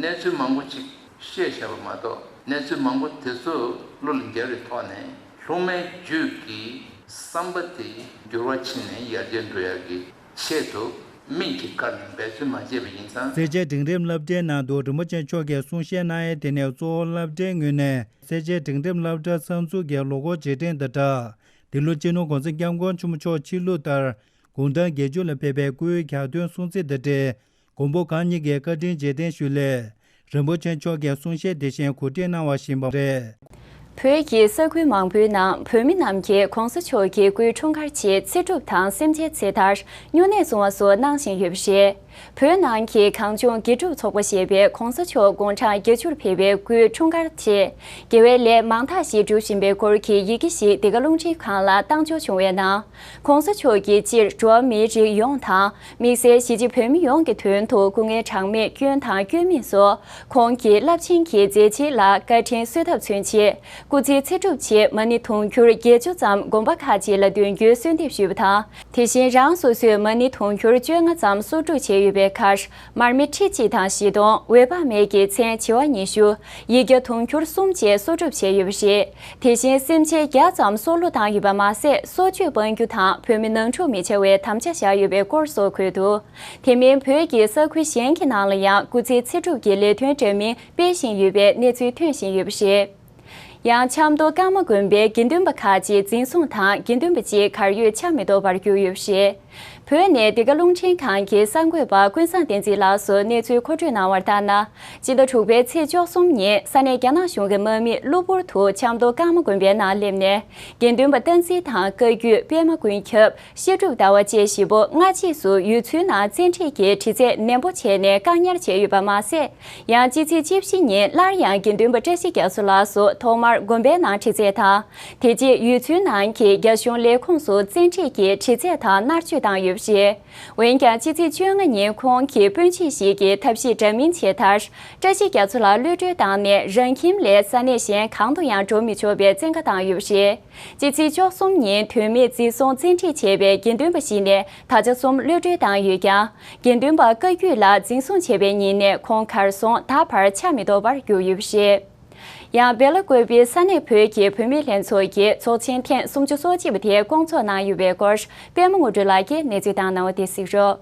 གནས་ཚུལ་མང་པོ་ཅིག་བཤད་བཞག་པ་མ་གཏོགས། གནས་ཚུལ་མང་པོ་དེ་ཚོ་བློ་ལ་འགེལ་བའི་ཐོག་ནས། སློབ་མའི་རྒྱུད་ཀྱི་བསམ་པ་དེ་འགྱུར་བ་ཕྱིན་ནས་ཡར་རྒྱས་འགྲོ་ཡག་གི་ཆེད་དུ་དམིགས་ཀྱིས་བཀར་ནས་འབད་བརྩོན་མ་བྱས་པ་ཡིན་ཙང་། སེར་བྱེས་སྒྲིང་རིམ་སློབ་གྲྭའི་ནང་དུ་རིན་པོ་ཆེ་མཆོག་གིས་གསུང་བཤད་གནང་ཡས་དེ་ནི་གཙོ་བོ་སློབ་གྲྭའི་ངོས་ནས་སེར་བྱེས་སྒྲིང་རིམ་སློབ་གྲྭ་གསར་འཛུགས་ཀྱི་ལོ་འཁོར་རྗེས་དྲན་དང་སྦྲགས། འདི་ལོ་སྤྱི་ནོར་གོང་ས་སྐྱབས་མགོན་ཆེན་པོ་མཆོག་ཕྱི་ལུགས་ལྟར་དགུང་གྲངས་བརྒྱད་ཅུ་ལ་ཕེབས་པའི་སྐུའི་གྱ་སྟོན་སྲུང་བརྩི་དང་འབྲེལ། མགོན་པོ་གང་ཉིད་ཀྱི་བཀའ་དྲིན་རྗེས་དྲན་ཞུ་སླད། རིན་པོ་ཆེ་མཆོག་གིས་གསུང་བཤད་དེ་བཞིན་གོ་སྒྲིག་གནང་བ་ཞིག་ཡིན་པ་རེད། བོད་ཀྱི་ས་ཁུལ་མང་པོའི་ནང་བོད་མི་རྣམས་ཀྱིས་གོང་ས་མཆོག་གི་སྐུའི་འཁྲུངས་སྐར་ཆེད་ཚེ་སྒྲུབ་དང་སེམས་ཅན་ཚེ་ཐར། སྨྱུང་གནས་སྲུང་བ་སོགས་གནང་བཞིན་ཡོད་པ་རེད། བོད་ནང་གི་གངས་ལྗོངས་དགེ་སྒྲུབ་ཚོགས་པ་ཞེས་པས་གོང་ས་མཆོག་དགུང་གྲངས་བརྒྱད་ཅུར་ཕེབས་པའི་སྐུའི་འཁྲུངས་སྐར་ཆེད་དགེ་བའི་ལས་མང་དག་ཞིག་སྒྲུབ་བཞིན་པའི་སྐོར་གྱི་ཡི་གེ་ཞིག་འདི་ག་རླུང་འཕྲིན་ཁང་ལ་བཏང་འབྱོར་བྱུང་བའི་ནང་། གོང་ས་མཆོག་གིས་སྤྱིར་འགྲོ་བ་མིའི་རིགས་ཡོངས་དང་། དམིགས་བསལ་གཞིས་བྱེས་བོད་མི་ཡོངས་ཀྱི་དོན་དུ་སྐུ་ངལ་གྲངས་མེད་བསྐྱོན་དང་སྐྱོན་མིན་སོགས། ཁོང་གི་རླབས་ཆེན་གྱི་མཛད་རྗེས་ལ་བཀའ་དྲིན་གསོ་ཐབས་མཚོན་ཆེད། སྐུ་ཚེའི་ཚེ་སྒྲུབ་ཆེད་མ་ཎི་དུང་ཕྱུར་བརྒྱད་ཅུ་ཙམ་དགོན་པ་ཁག་ཅིག་ལ་འདོན་རྒྱུའི་གསོལ་འདེབས་ཞུས་པ་དང་། དེ་བཞིན་རང་སོ་སོས་མ་ཎི་དུང་ཕྱུར་བཅོ་ལྔ་ཙམ་གསོག་སྒྲུབ་བྱས་ཡོད་པའི་ཁར། མར་མེ་ཁྲི་གཅིག་དང་བཞི་སྟོང་། འོད་དཔག་མེད་ཀྱི་མཚན་བྱེ་བ་ཉི་ཤུ། ཡིག་བརྒྱ་དུང་ཕྱུར་གསུམ་བཅས་གསོག་སྒྲུབ་བྱས་ཡོད་པ་རེད། དེ་བཞིན་སེམས་ཅན་བརྒྱ་ཙམ་སྲོག་བླུ་བཏང་ཡོད་པ་མ་ཟད། སྲོག་གཅོད་སྤང་རྒྱུ་དང་བོད་མི་ནང་འཁྲུག་མི་བྱ་བའི་དམ་བཅའ་བཞག་ཡོད་པའི་སྐོར་སོགས་འཁོད་འདུག་དེ་མིན་བོད་ཀྱི་ས་ཁུལ་གཞན་གྱི་ནང་ལ་ཡང་སྐུ་ཚེའི་ཚེ་སྒྲུབ་ཀྱི་ལས་དོན་འདྲ་མིན་སྤེལ་བཞིན་ཡོད་པའི་གནས་ཚུལ་ཐོན་བཞིན་ཡོད་པ་རེད། ཡང་ཆབ་མདོ་ཀརྨ་དགོན་པའི་དགེ་འདུན་པ་ཁག་ཅིག་འཛིན་བཟུང་དང་དགེ་འདུན་པ་གཅིག་གར་ཡོད་ཆ་མེད་དུ་འབར་གྱུར་ཡོད་པ་རེད། བོད་ནས་འདི་ག་རླུང་འཕྲིན་ཁང་གི་གསར་འགོད་པ་ཀུན་བཟང་བསྟན་འཛིན་ལགས་སུ་གནས་ཚུལ་མཁོ་སྤྲོད་གནང་བར་ལྟར་ན། སྤྱི་ཟླ་དྲུག་པའི་ཚེས་བཅུ་གསུམ་ཉིན་ས་གནས་རྒྱ་ནག་གཞུང་གི་དམག་མིས་གློ་བུར་དུ་ཆབ་མདོ་ཀརྨ་དགོན་པའི་ནང་སླེབས་ནས། དགེ་འདུན་པ་བསྟན་འཛིན་དང་བཀའ་བརྒྱུད་པད་མ་ཀུན་ཁྱབ། བཤད་སྒྲུབ་ཟླ་བ་བཅས་བཞི་པོ་སྔ་རྗེས་སུ་ཡུལ་ཚོའི་ནང་བཙན་ཁྲིད་ཀྱིས་དྲི་རྩད་ནན་པོ་བྱས་ནས་བཀག་ཉར་བྱས་ཡོད་པ་མ་ཟད། ཡང་སྤྱི་ཚེས་བཅུ་བཞི་ཉིན་སླར་ཡང་དགེ་འདུན་པ་བཀྲ་ཤིས་རྒྱ་མཚོ་ལགས་སུ་ཐོག་མར་དགོན་པའི་ནང་དྲི་རྩད་དང་། དེ་རྗེས་ཡུལ་ཚོའི་ནང་གི་རྒྱ་གཞུང་ལས་ཁུངས་སུ་བཙན་ཁྲིད་ཀྱིས་དྲི་རྩད་དང་མནར་གཅོད་བཏང་ཡོད་པ་རེད། འོན་ཀྱང་སྤྱི་ཚེས་བཅོ་ལྔ་ཉིན་ཁོང་གི་སྤུན་མཆེད་ཞིག་གིས་ཐབས་ཤེས་འདྲ་མིན་བྱས་མཐར། བཀྲ་ཤིས་རྒྱ་མཚོ་ལགས་གློད་གྲོལ་བཏང་ནས་རང་ཁྱིམ་ལས་ས་གནས་གཞན་གང་དུ་ཡང་འགྲོ་མི་ཆོག་པའི་བཙན་བཀའ་བཏང་ཡོད་པ་རེད། སྤྱི་ཚེས་བཅུ་གསུམ་ཉིན་དོན་མེད་འཛིན་བཟུང་བཙན་ཁྲིད་བྱས་པའི་དགེ་འདུན་པ་ཞིག་ནས་ད་ཆ་གསུམ་གློད་གྲོལ་བཏང་ཡོད་ཀྱང་། དགེ་འདུན་པ་བཀའ་བརྒྱུད་ལགས་འཛིན་བཟུང་བྱས་པའི་ཉིན་ནས་ཁོང་གར་སོང་ད་བར་ཆ་མེད་དུ་འབར་གྱུར་ཡོད་པ་རེད། ཡང་སྦེ་ལ་ཀོབ་པའི་ས་གནས་བོད་ཀྱི་བུད་མེད་ལྷན་ཚོགས་ཀྱིས་ཚོགས་ཆེན་ཐེངས་སུམ་ཅུ་སོ་གཅིག་པ་དེ་བསྐོང་ཚོགས་གནང་ཡོད་པའི་སྐོར་པད་མ་དངོས་གྲུབ་ལགས་ཀྱིས་གནས་ཚུལ་བཏང་གནང་བ་དེ་གཟིགས་རོགས།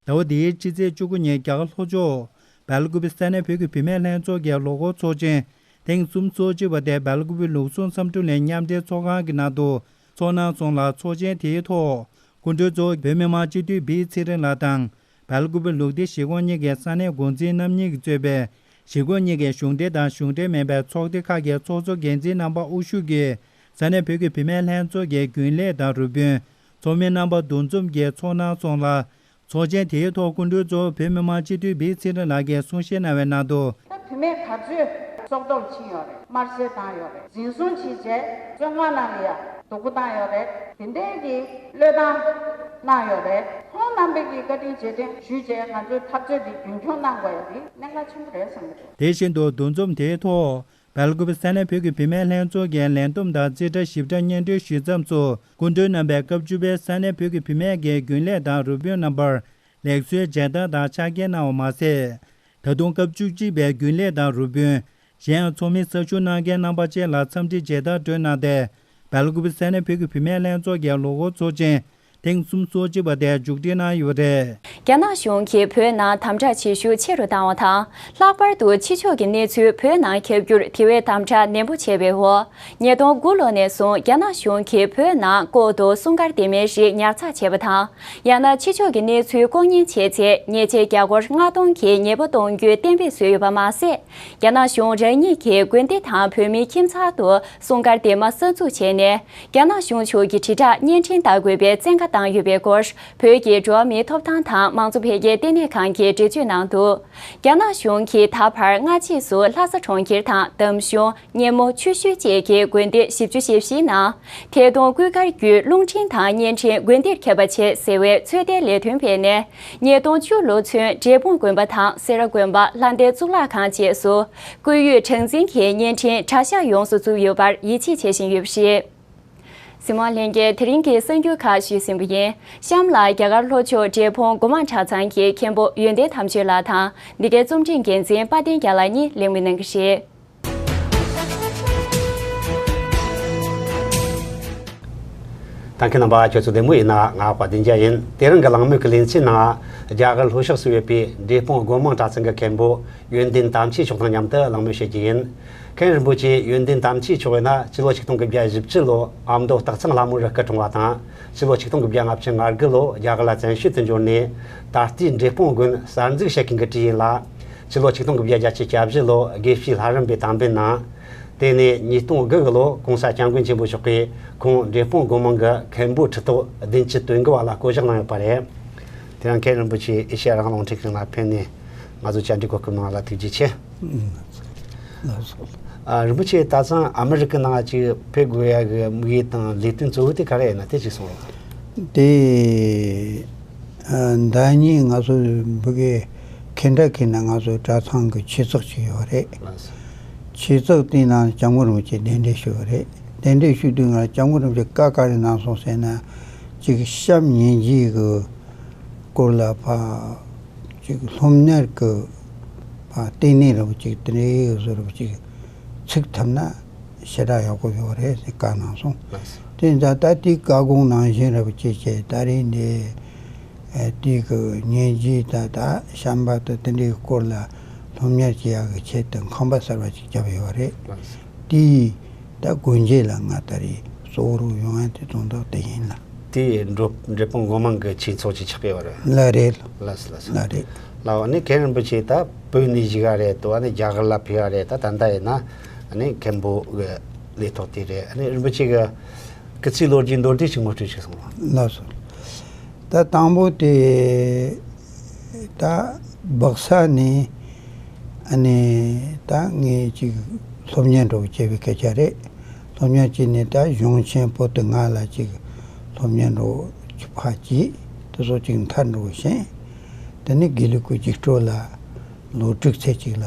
ཟླ་བ་འདིའི་སྤྱི་ཚེས་བཅུ་དགུ་ཉིན་རྒྱ་གར་ལྷོ་ཕྱོགས་སྦེ་ལ་ཀོབ་པའི་ས་གནས་བོད་ཀྱི་བུད་མེད་ལྷན་ཚོགས་ཀྱི་ལོ་འཁོར་ཚོགས་ཆེན་ཐེངས་སུམ་ཅུ་སོ་གཅིག་པ་དེ་སྦེ་ལ་ཀོབ་པའི་ལུགས་ཟུང་བསམ་འགྲུབ་གླིང་མཉམ་འབྲེལ་ཚོགས་ཁང་གི་ནང་དུ་ཚོགས་གནང་སོང་ལ། ཚོགས་ཆེན་དེའི་ཐོག་སྐུ་མགྲོན་གཙོ་བོ་བོད་མི་མང་སྤྱི་འཐུས་བི་ཚེ་རིང་ལགས་དང་། སྦེལ་ཀོབ་ལུགས་བདེ་གཞིས་ཁོངས་གཉིས་ཀྱི་ས་གནས་འགོ་འཛིན་རྣམ་གཉིས་ཀྱིས་གཙོས་པའི་གཞིས་ཁོངས་གཉིས་ཀྱི་གཞུང་འབྲེལ་དང་གཞུང་འབྲེལ་མིན་པའི་ཚོགས་སྡེ་ཁག་གི་ཚོགས་གཙོ་འགན་འཛིན་རྣམ་པ་དབུ་བཞུགས་ཀྱིས་ས་གནས་བོད་ཀྱི་བུད་མེད་ལྷན་ཚོགས་ཀྱི་རྒྱུན་ལས་དང་རུ་དཔོན། ཚོགས་མི་རྣམ་པ་འདུ་འཛོམས་ཀྱིས་ཚོགས་གནང་སོང་ལ། ཚོགས་ཆེན་དེའི་ཐོག་སྐུ་མགྲོན་གཙོ་བོ་བོད་མི་མང་སྤྱི་འཐུས་བི་ཚེ་རིང་ལགས་ཀྱིས་གསུང་བཤད་གནང་བའི་ནང་དུ། ད་བུད་མེད་ག་ཚོད་སྲོག་ཐོག་ཕྱིན་ཡོད་རེད། དམར་གསོད་བཏང་ཡོད་རེད། འཛིན་བཟུང་བྱས་རྗེས་བཙོན་ཁང་ནང་ལ་ཡ་སྡུག་པོ་བཏང་ཡོད་རེད། དེ་འདྲའི་གི་བློས་བཏང་གནང་ཡོད་རེད། ཁོང་རྣམ་པས་ཀྱི་བཀའ་དྲིན་རྗེས་དྲན་ཞུས་རྗེས་ང་ཚོའི་འཐབ་རྩོད་འདི་རྒྱུན་འཁྱོངས་གནང་དགོས་ཡ་འདི་གནད་འགག་ཆེན་པོ་རེད་བསམ་གྱི་འདུག་དེ་བཞིན་དུ་འདུ་འཛོམས་དེའི་ཐོག་སྦེལ་ཀོབ་ས་གནས་བོད་ཀྱི་བུད་མེད་ལྷན་ཚོགས་ཀྱི་ལས་བསྡོམས་དང་རྩིས་ཁྲ་ཞིབ་ཕྲ་སྙན་སྒྲོན་ཞུས་མཚམས་སུ། སྐུ་མགྲོན་རྣམ་པས་སྐབས་བཅུ་པའི་ས་གནས་བོད་ཀྱི་བུད་མེད་ཀྱི་རྒྱུན་ལས་དང་རུ་དཔོན་རྣམ་པར་ལེགས་གསོའི་མཇལ་དར་དང་ཕྱག་འཁྱེར་གནང་བ་མ་ཟད། ད་དུང་སྐབས་བཅུ་གཅིག་པའི་རྒྱུན་ལས་དང་རུ་དཔོན། གཞན་ཡང་ཚོགས་མི་གསར་ཞུགས་གནང་མཁན་རྣམ་པ་བཅས་ལ་འཚམས་འདྲི་མཇལ་དར་སྒྲོན་གནང་སྟེ། སྦེལ་ཀོབ་ས་གནས་བོད་ཀྱི་བུད་མེད་ལྷན་ཚོགས་ཀྱི་ལོ་འཁོར་ཚོགས་ཆེན་ཐེངས་སུམ་ཅུ་སོ་གཅིག་པ་དེ་མཇུག་སྒྲིལ་གནང་ཡོད་པ་རེད། རྒྱ་ནག་གཞུང་གིས་བོད་ནང་དམ་དྲག་བྱེད་ཤུགས་ཆེ་རུ་བཏང་བ་དང་། ལྷག་པར་དུ་ཕྱི་ཕྱོགས་ཀྱི་གནས་ཚུལ་བོད་ནང་ཁྱབ་རྒྱུར་དེ་བས་དམ་དྲག་ནན་པོ་བྱས་པའི་འོག་ཉིས་སྟོང་དགུ་ལོ་ནས་བཟུང་རྒྱ་ནག་གཞུང་གིས་བོད་ནང་ལྐོག་ཏུ་སྲུང་སྐར་ལྡེབ་མའི་རིགས་ཉར་ཚགས་བྱས་པ་དང་། ཡང་ན་ཕྱི་ཕྱོགས་ཀྱི་གནས་ཚུལ་ལྐོག་ཉན་བྱས་ཚེ་ཉེས་ཆད་རྒྱ་སྒོར་ལྔ་སྟོང་གི་ཉེས་པ་གཏོང་རྒྱུའི་གཏན་འབེབས་བཟོས་ཡོད་པ་མ་ཟད། རྒྱ་ནག་གཞུང་རང་ཉིད་ཀྱི་དགོན་སྡེ་དང་བོད་མིའི་ཁྱིམ་ཚང་དུ་སྲུང་སྐར་ལྡེབ་མ་གསར་འཛུགས་བྱས་ནས། རྒྱ་ནག་གཞུང་ཕྱོགས་ཀྱི་དྲིལ་བསྒྲགས་བརྙན་འཕྲིན་བལྟ་དགོས་པའི་བཙན་བཀའ་བཏང་ཡོད་པའི་སྐོར། བོད་ཀྱི་འགྲོ་བ་མིའི་ཐོབ་ཐང་དང་མང་གཙོ་འཕེལ་རྒྱས་ལྟེ་གནས་ཁང་གིས་འགྲེལ་བརྗོད་གནང་འདུག་རྒྱ་ནག་གཞུང་གིས་ད་བར་སྔ་རྗེས་སུ་ལྷ་ས་གྲོང་ཁྱེར་དང་འདམ་གཞུང་། སྙེ་མོ། ཆུ་ཤུལ་བཅས་ཀྱི་དགོན་སྡེ་བཞི་བཅུ་ཞེ་བཞིའི་ནང་། ཐད་གཏོང་བསྐུལ་སྐར་བརྒྱུད་རླུང་འཕྲིན་དང་བརྙན་འཕྲིན་དགོན་སྡེར་ཁྱབ་པ་བྱེད་ཟེར་བའི་ཚོད་ལྟའི་ལས་དོན་སྤེལ་ནས། ཉིས་སྟོང་བཅུ་ལོ་ཚུན་འབྲས་སྤུངས་དགོན་པ་དང་སེ་ར་དགོན་པ། ལྷ་ལྡན་གཙུག་ལག་ཁང་བཅས་སུ། བཀོད་ཡོད་གྲངས་འཛིན་གྱི་བརྙན་འཕྲིན་གྲྭ་ཤག་ཡོངས་སུ་བཙུགས་ཡོད་པར་ཡིད་ཆེས་བྱེད་བཞིན་ཡོད་པ་རེད། གཟིགས་མོ་བ་ལྷན་རྒྱས། དེ་རིང་གི་གསར་འགྱུར་ཁག་ཞུས་ཟིན་པ་ཡིན། གཤམ་ལ་རྒྱ་གར་ལྷོ་ཕྱོགས་འབྲས་སྤུངས་སྒོ་མང་གྲྭ་ཚང་གི་མཁན་པོ་ཡོན་ཏན་དམ་ཆོས་ལགས་དང་། འདི་གའི་རྩོམ་སྒྲིག་འགན་འཛིན་དཔལ་ལྡན་རྒྱལ་ལགས་གཉིས་ལེགས་སྨོན་གནང་གི་རེད། ལྟ་མཁན་རྣམ་པ་ཁྱོད་ཚོ་བདེ་མོ་ཡིན་ན། ང་པ་བདེ་འཇགས་ཡིན། དེ་རིང་གི་གླེང་མོལ་གྱི་ལེ་ཚན་ནང་རྒྱ་གར་ལྷོ་ཕྱོགས་སུ་ཡོད་པའི་འབྲས་སྤུངས་སྒོ་མང་གྲྭ་ཚང་གི་མཁན་པོ་ཡོན་ཏན་དམ་ཆོས་མཆོག་དང་མཉམ་དུ་གླེང་མོལ་བྱེད་རྒྱུ་ཡིན། མཁན་རིན་པོ་ཆེ་ཡོན་ཏན་དམ་ཆོས་མཆོག་ཡིན་ན་ཕྱི་ལོ་ཆིག་སྟོང་དགུ་བརྒྱ་བཞི་བཅུ་ལོ་ཨ་མདོ་སྟག་ཚང་ལྷ་མོ་རུ་སྐུ་འཁྲུངས་པ་དང་། ཕྱི་ལོ་ཆིག་སྟོང་དགུ་བརྒྱ་ལྔ་བཅུ་ང་དགུ་ལོ་རྒྱ་གར་ལ་བཙན་བྱོལ་དུ་འབྱོར་ནས། ད་ལྟའི་འབྲས་སྤུངས་དགོན་གསར་འཛུགས་བྱེད་མཁན་གྱི་གྲས་ཡིན་ལ། ཕྱི་ལོ་ཆིག་སྟོང་དགུ་བརྒྱ་བརྒྱད་ཅུ་གྱ་བཞི་ལོ་དགེ་བཤེས་ལྷ་རམས་པའི་དམ་པའི་ནང་། དེ་ནས་ཉིས་སྟོང་དགུ་གི་ལོ་༸གོང་ས་༸སྐྱབས་མགོན་ཆེན་པོ་མཆོག་གིས་ཁོང་འབྲས་སྤུངས་སྒོ་མང་གི་མཁན་པོའི་ཁྲི་ཐོག་བདུན་ཅུ་དོན་དགུ་བ་ལ་བསྐོ་གཞག་གནང་ཡོད་པ་རེད། དེ་ཡང་མཁན་རིན་པོ་ཆེ་ཨེ་ཤེ་ཡ་རང་དབང་རླུང་འཕྲིན་ཁང་ལ་ཕེབས་ནས་ང་ཚོ་བཅར་འདྲི་གོ་སྐབས་གནང་བ་ལ་ཐུགས་རྗེ་ཆེ། ལགས་སོ། ཨ། རིན་པོ་ཆེ་ད་ཐེངས་ཨ་མི་རི་ཀ་ནང་ཅིག་ཕེབས་དགོས་ཡ་གི་དམིགས་ཡུལ་དང་ལས་དོན་གཙོ་བོ་དེ་ག་རེ་ཡིན་ན་དེ་ཅིག་གསུངས་རོགས། དེ། ཨ། ཟླ་གཉིས་ང་ཚོ་འབུ་གའི་ཁེ་འདྲ་ཁེ་ན་ང་ཚོ་གྲྭ་ཚང་གི་ཆོས་ཚོགས་ཅིག་ཡོད་རེད། ལགས་སོ། ཆོས་ཚོགས་དེའི་ནང་སྐྱབས་མགོན་རིན་པོ་ཆེ་གདན་འདྲེན་ཞུས་པ་རེད། གདན་འདྲེན་ཞུས་དུས་ང་སྐྱབས་མགོན་རིན་པོ་ཆེ་བཀའ་ག་རེ་གནང་སོང་ཟེར་ན། ཅིག་བཤམ་ཉིན་བྱེད་ཀྱི་སྐོར་ལ་ཕ། ཅིག་སློབ་གཉེར་གྱི་ཕ་ལྟེ་གནས་རབ་ཅིག་དེ་འདྲའི་བཟོ་རབ་ཅིག་ཚུགས་ཐུབ་ན་ཞེ་དྲག་ཡག་པོ་ཡོད་རེད་ཟེར་བཀའ་གནང་སོང་། ལགས་སོ། དེ་ཡིན་ཙང་ད་དེའི་བཀའ་དགོངས་ནང་བཞིན་རབ་ཅིག་བྱས། ད་རེས་འདི་ཨ་དེའི་གི་ཉིན་བྱེད་ད་ད་བཤམ་པ་ད་དེ་འདྲའི་སྐོར་ལ་སློབ་གཉེར་བྱེད་ཡག་གི་ཆེད་དུ་ཁང་པ་གསར་པ་ཅིག་བརྒྱབ་ཡོད་རེད། ལགས་སོ། དེའི་ད་སྒོ་འབྱེད་ལ་ང་ད་རེས་གཙོ་བོར་ཡོང་ཡ་དེ་དོན་དག་དེ་ཡིན་ལ། དེ་འབྲས་འབྲས་སྤུངས་སྒོ་མང་གི་ཆོས་ཚོགས་ཅིག་ཆགས་ཀྱི་ཡོད་རེད། ལགས་རེད། ལགས་སོ། ལགས་སོ། ལགས་རེད། ལགས་སོ། ཨ་ནི་མཁན་རིན་པོ་ཆེ་ད་བོད་ནས་བཞུགས་ཡ་རེད་དོ། ཨ་ནི་རྒྱ་གར་ལ་ཕེབས་ཡ་རེད། ད་ད་ལྟ་ཡིན་ན་ཨ་ནི་མཁན་པོ་གི་ལས་ཐོག་དེ་རེད། ཨ་ནི་རིན་པོ་ཆེ་གི་སྐུ་ཚེའི་ལོ་རྒྱུས་མདོར་བསྡུས་ཤིག་ངོ་སྤྲོད་ཅིག་གསུངས་རོགས། ལགས་སོ། ད་དང་པོ་དེ། ད་སྦག་ས་ནས་ཨ་ནི་ད་ངས་ཅིག་སློབ་གཉེར་འགྲོ་བྱས་པའི་སྐད་ཆ་རེད། སློབ་གཉེར་བྱས་ནས་ད་གཞུང་ཆེན་པོ་ཏི་ལྔ་ལ་ཅིག་སློབ་གཉེར་འགྲོ་ཕར་བྱས། དེ་ཚོ་ཅིག་མཐར་འགྲོ་ཞིང་། དེ་ནས་དགེ་ལུགས་ཀྱི་རྒྱུགས་སྤྲོད་ལ་ལོ་དྲུག་ཚེ་གཅིག་ལ་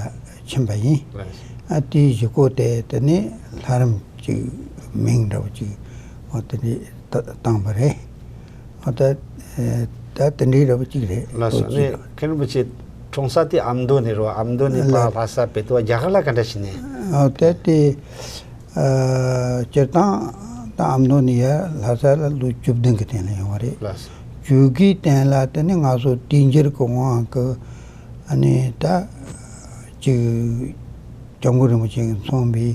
ཕྱིན་པ་ཡིན། ལགས་སོ། ཨ་དེའི་གཞུག་གུ་དེ་དེ་ནས་ལྷ་རམས་ཅིག་མིང་འདྲ་བོ་ཅིག་འོ་དེ་འདྲ་བཏང་བ་རེད། ཨ་ད་ཨེ་ད་དེ་འདྲའི་རབ་ཅིག་རེད། ལགས་སོ། ལོ་ནི་གཅིག་མཁན་རིན་པོ་ཆེ་འཁྲུངས་ས་དེ་ཨ་མདོ་ནས་རོ། ཨ་མདོ་ནས་ཕར་ལགས། ལྷ་ས་བལ་ཏོ་རྒྱ་གར་ལ་ག་འདྲ་ཞིག་ནས། ཨ་ད་དེ་ཨ་སྤྱིར་བཏང་ད་ཨ་མདོ་ནས་ཡར་ལྷ་ས་ལ་ལོ་བཅུ་བདུན་གྱི་སྟེང་ལ་ཡོང་བ་རེད། ལགས་སོ། བཅུ་དགུའི་སྟེང་ལ་དེ་ནི་ང་ཚོ་དུས་འགྱུར་གྱི་དབང་གིས་ཨ་ནི་ད་ཅིག་སྐྱབས་མགོན་རིན་པོ་ཆེ་གིས་མཚོན་པའི་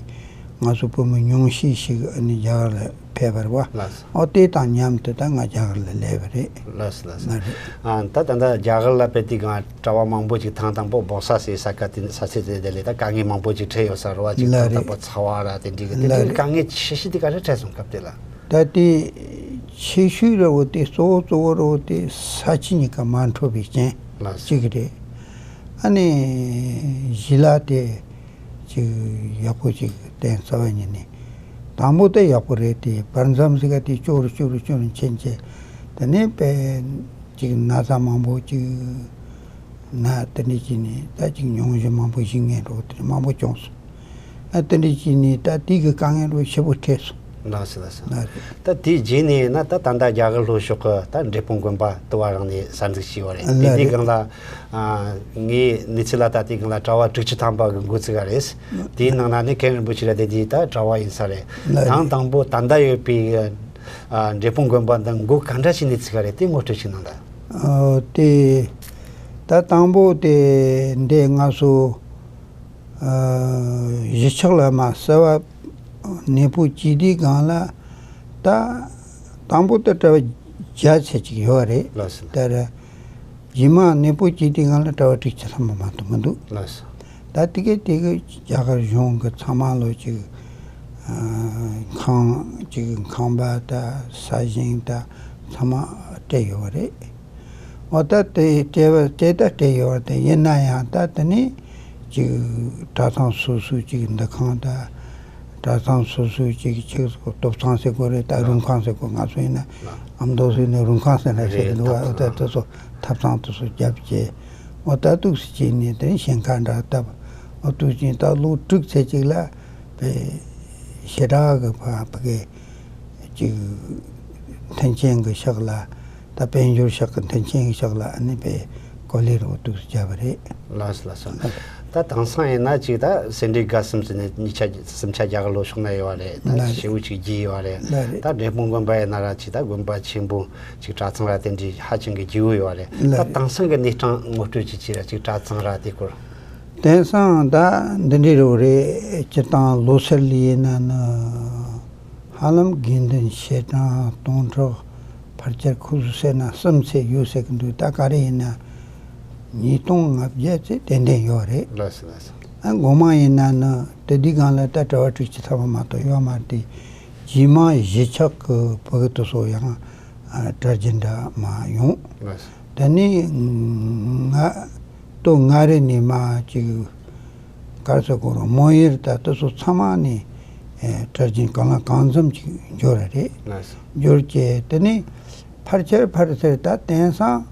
ང་ཚོ་བོད་མི་ཉུང་ཤས་ཤིག་ཨ་ནི་རྒྱ་གར་ལ་ཕེབས་པ་རེད་བ། ལགས་སོ། ཨོ་དེ་དང་མཉམ་དུ་ད་ང་རྒྱ་གར་ལ་སླེབས་པ་རེད། ལགས་སོ། ལགས་སོ། ལགས་རེད། ཨ་ད་ད་ལྟ་རྒྱ་གར་ལ་ཕེབས་དུས་གང་གྲྭ་བ་མང་པོ་ཅིག་ཐེངས་དང་པོ་སྦག་ས་ཟེར་ས་ཁ་དེ་ས་ཆ་དེ་དེ་ལས་ད་དཀའ་ངལ་མང་པོ་ཅིག་འཕྲད་ཡོད་ས་རེད་བ། ཅིག་ལགས་ཐེངས་དང་པོ་རེད། ཚ་བ་ར་དེ་འདྲའི་གི་དེ་ལགས་འདྲའི་རེད། དཀའ་ངལ་ཆེ་ཤོས་དེ་ག་རེ་འཕྲད་སོང་སྐབས་དེ་ལ། ད་དེ་ཆེ་ཤོས་ར་བོ་དེ་གཙོ་བོ་གཙོ་བོ་ར་བོ་དེ་ས་ཆ་གཉིས་ཀ་མ་འཕྲོད་པའི་རྐྱེན་ལགས་སོ། གཅིག་རེད། ཨ་ནི་གཞི་ལ་དེ། ཅིག་ཡག་པོ་ཅིག་བསྟན་རྩ་བ་ཉིད་ནས། དང་པོ་དེ་ཡག་པོ་རེད་དེ་བར་མཚམས་ཟིག་ག་དེ་སྐྱོ་རུ་སྐྱོ་རུ་སྐྱོ་རུ་ཕྱིན་ཆད། དེ་ནས་དཔེ་ཅིག་ན་ཚ་མང་པོ་ཅིག་ན་དེ་འདྲ་བྱས་ནས་ད་ཅིག་མྱོང་བཞིན་མང་པོ་ཞིག་ངན་འགྲོ་དེ་མང་པོ་བྱུང་སོང་། ཨ་དེ་འདྲ་བྱས་ནས་ད་དེ་གི་དཀའ་ངལ་རོ་ཞེ་པོ་འཕྲད་སོང་། ལགས་སོ་ལགས་སོ། ལགས་རེད། ད་དེའི་རྗེས་ནས་ན་ད་ད་ལྟ་རྒྱ་གར་ལྷོ་ཕྱོགས་ཀྱི་ད་འབྲས་སྤུངས་དགོན་པ་དུ་བ་རང་ནས་གསར་འཛུགས་བྱས་པ་རེད། དེ་ལགས་དེའི་རེད། སྒང་ལ། ཨ། ངའི་གནས་ཚུལ་ལ་ལྟ་དུས་སྒང་ལ་གྲྭ་བ་དྲུག་ཅུ་ཐམ་པ་གི་འགོ་བཙུགས་པ་རེད། དེའི་ནང་ན་ནི་མཁན་རིན་པོ་ཆེ་ར་དེ་དུས་ད་གྲྭ་བ་ཡིན་ས་རེད། ལགས་རེད། དང་དང་པོ་ད་ལྟ་ཡོད་པའི་ཨ་འབྲས་སྤུངས་དགོན་པ་འདི་འགོ་ག་འདྲ་ཞིག་ནས་བཙུགས་པ་རེད། དེ་ངོ་སྤྲོད་ཅིག་གནང་དང་། ཨོ་དེ་ད་དང་པོ་དེ་འདི་ང་ཚོ་ཨ་གཞིས་ཆགས་ལ་མ་གསར་བ་གནས་སྤོ་བྱེད་དུས་སྒང་ལ་ད་དང་པོ་ད་གྲྭ་བ་བརྒྱ་ཚད་ཅིག་ཡོད་རེད། ལགས་སོ། ད་ར། རྗེས་མ་གནས་སྤོ་བྱེད་དུས་སྒང་ལ་གྲྭ་བ་དྲུག་ཅུ་ཐམ་པ་མ་གཏོགས་མི་འདུག། ལགས་སོ། ད་དེ་གའི་དེ་གི་རྒྱ་གར་གཞུང་གི་ཚང་མ་ལོ་ཅིག་ཨ་ཁང་ཅིག་ཁང་པ་ད་ས་ཞིང་ད་ཚང་མ་སྤྲད་ཡོད་པ་རེད། འོ་ད་དེ་སྤྲད་པ་སྤྲད་ད་སྤྲད་ཡོད་པ་དེ་ཡིན་ན་ཡང་ད་དེ་ནི་ཅིག་གྲྭ་ཚང་སོ་སོའི་ཅིག་འདུ་ཁང་ད། གྲྭ་ཚང་སོ་སོའི་ཅིག་ཅིག་ཏོབ་ཚང་ཟེར་དགོས་རེད། ད་རུང་ཁང་ཟེར་དགོས། ང་ཚོ་ཡིན་ན་ཨ་མདོ་ཚོ་ཡིན་ན་རུང་ཁང་ཟེར་ན་ཟེར་གི་འདུག་བ། འོ་ད་དེ་ཚོ་ཐབ་ཚང་དེ་ཚོ་བརྒྱབ་བྱས། འོ་ད་འདུག་སེ་བྱས་ནས་དེ་ནས་ཞིང་ཁ་འདྲ་བཏབ། འོ་འདུག་སེ་ད་ལོ་དྲུག་ཚེ་གཅིག་ལ་དཔེ་ཞེ་དྲག་གི་ཕ་ཕ་གི་ཅིག་མཐུན་རྐྱེན་གི་ཕྱོགས་ལ། ད་དཔལ་འབྱོར་ཕྱོགས་ཀྱི་མཐུན་རྐྱེན་གྱི་ཕྱོགས་ལ་ཨ་ནི་དཔེ་གོ་ལེ་རོ་འདུག་སེ་བརྒྱབ་པ་རེད། ལགས་སོ་ལགས་སོ། ད་དེང་སང་ཡིན་ན་ཅིག་ད་སེ་འབྲས་དགའ་གསུམ་ཟེར་ནས་ཉིས་ཆ་སུམ་ཆ་རྒྱ་གར་ལོ་ཕྱོགས་ན་ཡོད་རེད། ད་ལགས་རེད། ཞེ་པོ་ཅིག་རྒྱས་ཡོད་རེད། ལགས་རེད། ད་འབྲས་སྤུངས་དགོན་པ་ཡིན་ན་ར་ཅིག་ད་དགོན་པ་ཆེན་པོ་ཅིག་གྲྭ་ཚང་ར་དེ་འདྲའི་ཧ་ཅང་གི་རྒྱས་པོ་ཡོད་རེད། ལགས་ད་རེད། དེང་སང་གི་གནས་སྟངས་ངོ་སྤྲོད་ཅིག་བྱས་ར་ཅིག་གྲྭ་ཚང་ར་དེ་སྐོར། དེང་སང་ད་འདི་འདྲའི་རོགས་རེད། སྤྱིར་བཏང་ལོ་སར་ལ་ཡིན་ན་ནི། ཧ་ལམ་དགེ་འདུན་ཞལ་གྲངས་སྟོང་ཕྲག་ཕལ་ཆེར་ཁོ་ཚོ་བསད་ན་གསུམ་ཚད་ཡོད་ཟེར་གི་འདུག་ད་ག་རེ་ཡིན་ན་ཉིས་སྟོང་ལྔ་བརྒྱ་ཚད་ཏན་ཏན་ཡོད་རེད། ལགས་སོ་ལགས་སོ། ཨ་སྒོ་མང་ཡིན་ན་ནི་དེ་དུས་སྒང་ལ་ད་གྲྭ་པ་དྲུག་ཅུ་ཐམ་པ་མ་གཏོགས་ཡོད་མ་རེད་དེ། རྗེས་མ་གཞིས་ཆགས་ཀྱི་བུ་གུ་དེ་ཚོ་ཡང་ཨ་གྲྭ་རྒྱུན་འདྲ་མ་ཡོང་། ལགས་སོ། དེ་ནས་ང་ལྟོ་ང་རེ་ནས་མ་ཅིག་གར་ས་གོ་རོ་མོ་ཡེར་ད་དེ་ཚོ་ཚང་མ་ནས་ཨེ་གྲྭ་རྒྱུན་གང་ལ་གང་འཚམ་ཅིག་འབྱོར་ར་རེད། ལགས་སོ། འབྱོར་གྱི་དེ་ནས་ཕལ་ཆེར་ཕལ་ཆེར་ད་དེང་སང་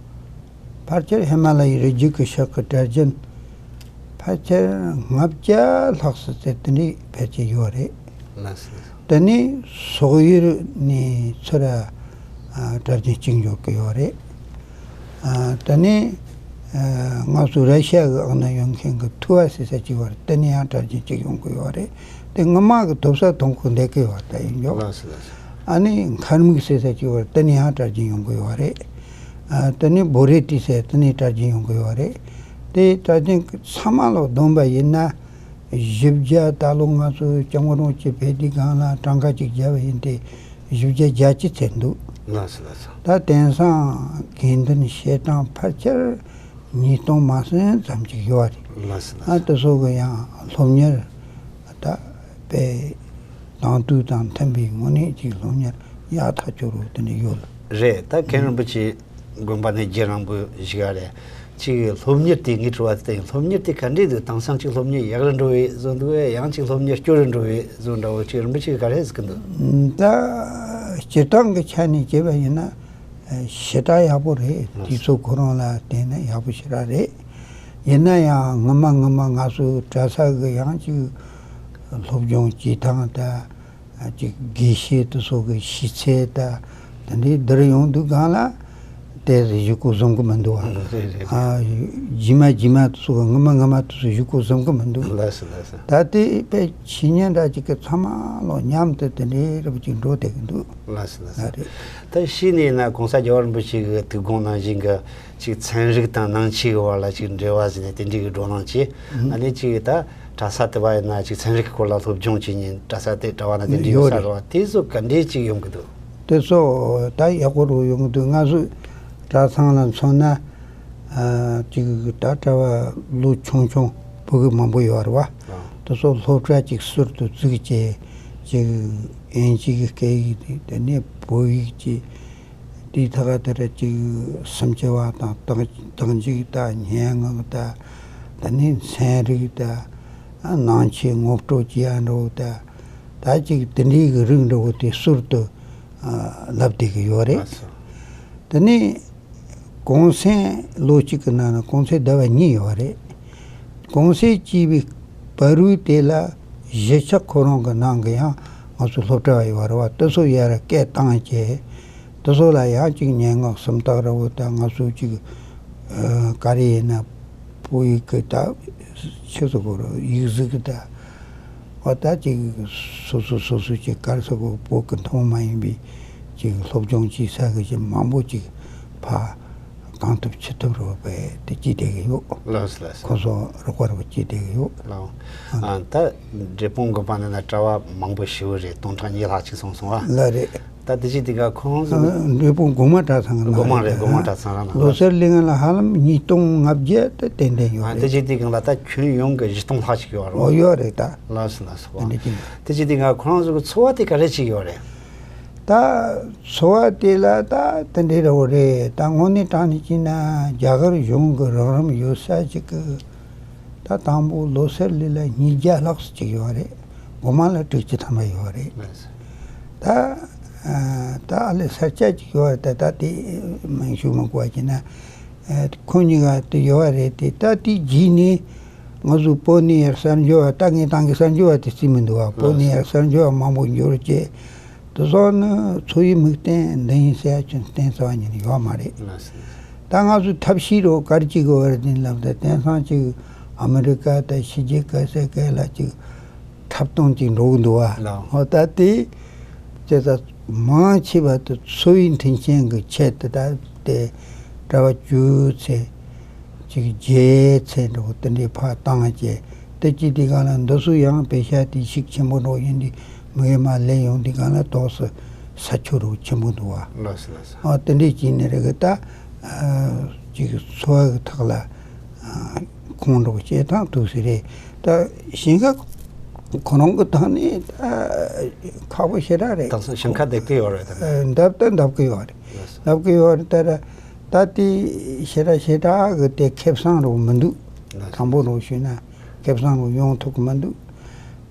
ཕལ་ཆེར་ཧི་མ་ལ་ཡའི་རི་རྒྱུད་ཀྱི་ཕྱོགས་ཀྱི་གྲྭ་རྒྱུན་ཕལ་ཆེར་ལྔ་བརྒྱ་ལྷག་ཙམ་ཟེར་དེ་འདྲའི་ཕལ་ཆེར་ཡོད་རེད། ལགས་སོ། དེ་ནས་སོག་ཡུལ་ནས་ཚུར་ཨ་གྲྭ་རྒྱུན་གཅིག་འབྱོར་གྱི་ཡོད་རེད། ཨ་དེ་ནས་ཨ་ང་ཚོ་ར་ཤ་ཡ་གི་ཨང་ན་ཡོད་མཁན་གྱི་ཐུ་བ་ཟེར་ས་གཅིག་ཡོད་རེད། དེ་ནས་ཡང་གྲྭ་རྒྱུན་གཅིག་ཡོང་གི་ཡོད་རེད། དེ་སྔོན་མ་གི་དོ་ས་ཐོང་གི་བསྡད་ཀྱི་ཡོད་རེད། ད་ཡིན་འཇོག་ལགས་སོ་ལགས་སོ། ཨ་ནི་མཁར་མིག་ཟེར་ས་གཅིག་ཡོད་རེད། དེ་ནས་ཡང་གྲྭ་རྒྱུན་ཡོང་གི་ཡོད་རེད། ཨ་དེ་ནས་བོ་རེ་ཏི་ཟེར་དེ་ནས་གྲྭ་རྒྱུན་ཡོང་གི་ཡོད་རེད། དེ་གྲྭ་རྒྱུན་ཚང་མ་ལོ་བསྡོམས་པ་ཡིན་ན། བཞི་བརྒྱ་ད་ལོ་ང་ཚོ་སྐྱབས་མགོན་རིན་པོ་ཆེ་ཕེབས་དུས་སྒང་ལ་གྲངས་ཀ་གཅིག་བརྒྱབ་པ་ཡིན་ཏེ་བཞི་བརྒྱ་བརྒྱད་ཅུ་ཚད་འདུག་ལགས་སོ་ལགས་སོ། ད་དེང་སང་དགེ་འདུན་ཞལ་གྲངས་ཕལ་ཆེར་ཉིས་སྟོང་མ་ཟིན་ཙམ་ཅིག་ཡོད་རེད། ལགས་སོ་ལགས་ཨ་སོ། དེ་ཚོ་གི་ཡང་སློབ་གཉེར་ད་དཔེ་དང་དུས་དང་མཐུན་པའི་ངོས་ནས་ཅིག་སློབ་གཉེར་ཡག་ཐག་ཆོད་རུ་དེ་འདྲ་ཡོད། རེད། ད་མཁན་རིན་པོ་ཆེ་དགོན་པ་ནས་རྒྱུན་རིང་པོ་བཞུགས་ཡ་རེད། ཅིག་སློབ་གཉེར་དེ་ངས་དྲི་བ་དེ་ཡིན། སློབ་གཉེར་དེ་ག་འདྲས་འདུག་དེང་སང་ཅིག་སློབ་གཉེར་ཡག་རུ་འགྲོ་བའི་བཟོ་འདུག་གས། ཡང་ཅིག་སློབ་གཉེར་སྐྱོ་རུ་འགྲོ་བའི་བཟོ་འདྲ་བོ་ཅིག་རིན་པོ་ཆེ་ག་རེ་ཟེར་གི་འདུག་ད་སྤྱིར་བཏང་གི་ཆ་ནས་བྱས་པ་ཡིན་ན་ཞེ་དྲག་ཡག་པོ་རེད། དུས་ཚོད་ཁོ་རང་ལ་བལྟས་ན་ཡག་པོ་ཞེ་དྲག་རེད། ཡིན་ན་ཡང་སྔོན་མ་སྔོན་མ་ང་ཚོ་གྲྭ་ས་གི་ཡང་ཅིག་སློབ་སྦྱོང་བྱེད་སྟངས་དང་། ཅིག་དགེ་བཤེས་དེ་ཚོ་གི་ཤེས་ཚད་དང་དེ་འདྲའི་འདིར་ཡོང་དུས་སྒང་ལ་དེ་གཞུག་གུ་བཟུང་གི་མི་འདུག་བ། རེད་རེད། ཨ་རྗེས་མ་རྗེས་མ་དེ་ཚོ་གི་སྔོན་མ་སྔོན་མ་དེ་ཚོ་གཞུག་གུ་བཟུང་གི་མི་འདུག་ལགས་སོ་ལགས་སོ། ད་དེ་དཔེ་ཆོས་ཉིད་འདྲ་ཅིག་གི་ཚང་མ་ལོ་མཉམ་དུ་དེ་འདྲའི་རབ་ཅིག་འགྲོ་བསྡད་ཀྱི་འདུག་ལགས་སོ་ལགས་སོ། ཨ་རེད། ད་གཞི་ནས་ན་གོང་ས་རྒྱལ་བ་རིན་པོ་ཆེ་གི་ཐུགས་དགོངས་ནང་བཞིན་གི་ཅིག་ཚན་རིག་དང་ནང་ཆོས་ཀྱི་བར་ལ་ཅིག་འབྲེལ་བ་ཟེར་ནས་དེ་འདྲའི་གི་བགྲོ་གླེང་བྱས། ཨ་ནི་ཅིག་ད་གྲྭ་ས་དེ་བ་ཡིན་ན་ཅིག་ཚན་རིག་གི་སྐོར་ལ་སློབ་སྦྱོང་བྱེད་མཁན་གྲྭ་ས་དེ་གྲྭ་བ་ན་དེ་འདྲའི་ཡོད་ས་རེད་བ། དེ་ཚོ་ག་འདྲས་ཅིག་ཡོང་གི་འདུག་དེ་ཚོ་ད་ཡག་པོ་རུ་ཡོང་གི་འདུག་ང་ཚོའི་གྲྭ་ཚང་ལ་མཚོན་ན་ཨ་ཅིག་ད་གྲྭ་བ་ལོ་ཆུང་ཆུང་ཕྲུ་གུ་མང་པོ་ཡོད་རེད་བ། དེ་ཚོ་སློབ་གྲྭ་ཅིག་ཟུར་དུ་བཙུགས་བྱས་ཅིག་དབྱིན་ཇིའི་སྐད་ཡིག་དེ་དེ་ནས་བོད་ཡིག་ཅིག་དེའི་ཐད་ཀ་དེར་ཅིག་སུམ་ཅུ་པ་དང་རྟགས་རྟགས་འཇུག་དང་སྙན་ངག་དང་དེ་ནས་ཚན་རིག་དང་ནང་ཆོས་ངོ་སྤྲོད་བྱེད་ཡ་འདྲ་བོ་དང་ད་ཅིག་དེ་འདྲའི་གི་རིགས་འདྲ་བོ་དེ་ཟུར་དུ་ཨ་བསླབ་བསྡད་གི་ཡོད་རེད། ལགས་སོ། དེ་ནས་གུང་སེང་ལོ་གཅིག་གི་ནང་ན་གུང་སེང་ཟླ་བ་གཉིས་ཡོད་རེད། གུང་སེང་བྱས་པའི་བར་དུ་དེ་ལ་གཞིས་ཆགས་ཁོ་རང་གི་ནང་གི་ཡང་ང་ཚོ་སློབ་གྲྭ་བ་ཡོད་རེད་བ། དེ་ཚོ་ཡར་སྐད་བཏང་བྱས། དེ་ཚོ་ལ་ཡང་ཅིག་སྙན་ངག་སུམ་རྟགས་འདྲ་བོ་དང་ང་ཚོ་ཅིག་ཨ་ག་རེ་ཡིན་ན་བོད་ཡིག་གི་ད་ཆི་ཟེར་དགོས་རེད། ཡིག་གཟུགས་དང་། འོ་ད་ཅིག་སོ་སོ་སོ་སོ་ཅིག་ག་རེ་ཟེར་དགོས། བོད་ཀྱི་ཐུན་མོང་མ་ཡིན་པའི་ཅིག་སློབ་སྦྱོང་བྱེད་ས་གི་ཅིག་མང་པོ་ཅིག་ཕར་གང་ཐུབ་ཅི་ཐུབ་རེད་བ། དཔེ་དེ་བྱས་བསྡད་ཀྱི་ཡོད། ལགས་སོ་ལགས་སོ། ཁོ་ཚོ་རོགས་པ་རོགས་པ་བྱས་བསྡད་ཀྱི་ཡོད། ལགས། ཨ་ད་འབྲས་སྤུངས་དགོན་པ་ནང་ན་གྲྭ་བ་མང་པོ་ཞེ་པོ་རེད། སྟོང་ཕྲག་གཉིས་ལྷག་ཅིག་སོང་སོང་བ། ལགས་རེད། ད་དེ་བྱས་དེ་ག་ཁོང་ཚོ། འབྲས་སྤུངས་དགོན་པ་གྲྭ་ཚང་གི་ནང་དགོན་མང་རེད། རེད། དགོན་མང་གྲྭ་ཚང་རང་ནང་ལོ་ལ། སར་སླེབས་སྔོན་ལ་ཧ་ལམ་ཉིས་སྟོང་ལྔ་བརྒྱ་དེ་ཏན་ཏན་ཡོད། ཨ་རེད། དེ་བྱས་དེ་གང་ལ་ད་ཁྱོན་ཡོངས་ཀྱི་བཞི་སྟོང་ལྷག་ཅིག་ཡོད་རེད། འོ་ཡོད་རེད་ད། ལགས་སོ་ལགས་སོ། དེ་འདྲ་ཅིག་ཡིན། དེ་བྱས་དེ་ག་ཁོང་ཚོ་གི་འཚོ་བ་དེ་ག་རེ་ཅིག་ཡོད་རེད། ད་འཚོ་བ་དེ་ལ་ད་དེ་འདྲའི་འདྲ་བོ་རེད། ད་དངོས་གནས་དྲང་གནས་བྱས་ན་རྒྱ་གར་གཞུང་གི་རོགས་རམ་ཡོད་ས་ཅིག་གི་ད་དང་པོ་ལོ་སར་སླེབས་ལ་ཉིས་བརྒྱ་ལྷག་ཙམ་ཅིག་ཡོད་རེད། སྒོ་མང་ལ་དྲུག་ཅུ་ཐམ་པ་ཡོད་རེད། ད་ཨ་ད་ཨ་ལེ་ས་ཆ་ཅིག་ཡོད་རེད། ད་ད་དེ་མིང་ཞུ་མི་དགོས་པ་བྱས་ན་ཨ་ཁོ་གཉིས་ཀ་དེ་ཡོད་རེད། དེ་ད་དེ་རྗེས་ནས་ང་ཚོ་བོད་ནས་ཡར་གསར་འབྱོར་བ། ད་ངས་ཏང་གི་གསར་འབྱོར་བ་དེ་རྩིས་མི་འདུག་བ། བོད་ནས་ཡར་གསར་འབྱོར་བ་མང་པོ་འབྱོར་བྱས། དེ་ཚོ་ནི་འཚོ་བའི་དམིགས་རྟེན་འདི་ཡིན་ཟེར་ཡ་ཅུང་གཏན་ཚ་བ་ཉིད་ནས་ཡོད་མ་རེད། ལགས་སོ། ད་ང་ཚོ་ཐབས་ཤེས་རོ་གར་གཅིག་གི་བར་དེ་ལབ་ད་དེང་སང་ཅིག་ ཨ་མི་རི་ཀ་དང་ཕྱི་རྒྱལ་ག་ས་ག་ལ་ཅིག་འཁྲབ་སྟོན་ཅིག་འགྲོ་གི་འདུག་བ། ལགས། འོ་ད་དེ་ཅི་ད་མང་ཆེ་བ་དེ་འཚོ་བའི་མཐུན་རྐྱེན་གྱི་ཆེད་དུ་ད་དེ་གྲྭ་པ་བཅུ་ཚེ་ཅིག་བརྒྱད་ཚེ་འགྲོ་དེ་འདྲའི་ཕར་བཏང་བྱས། དེ་ཅི་དེ་གང་ལ་འདི་ཚོ་ཡང་པེ་ཤ་དེ་ཤུགས་ཆེན་པོ་འགྲོ་ཡིན་དུས་མི་ཡུལ་མ་ལས་ཡོང་དུས་གང་ལ་ཏོག་ཙམ་ས་ཆུ་རུ་ཆེན་པོ་འདུག་བ། ལགས་སོ། ལགས་སོ། ཨ་དེ་འདྲའི་ཅིག་ནི་རེ་གི་ད་ཅིག་འཚོ་བ་གི་ཐོག་ལ་ཁོང་འགྲོ་བྱེད་ཐང་ཐུག་སི་རེད། ད་ཞིང་ཁ་ཁོ་རང་གི་ཐང་ནས་ད་ཁག་པོ་ཞེ་དྲག་རེད། དེང་སང་ཞིང་ཁ་འདེབས་ཀྱི་ཡོད་རེད་ད། འདེབས་ད་འདེབས་ཀྱི་ཡོད་རེད། ལགས་སོ། འདེབས་ཀྱི་ཡོད་རེད། ད་ད་དེ་ཞེ་དྲག་ཞེ་དྲག་གི་དེ་ཁེ་བཟང་རུ་མི་འདུག། ལགས་སོ། དྲང་པོ་རུ་ཞུས་ན་ཁེ་བཟང་རུ་ཡོང་ཐུབ་ཀྱི་མི་འདུག།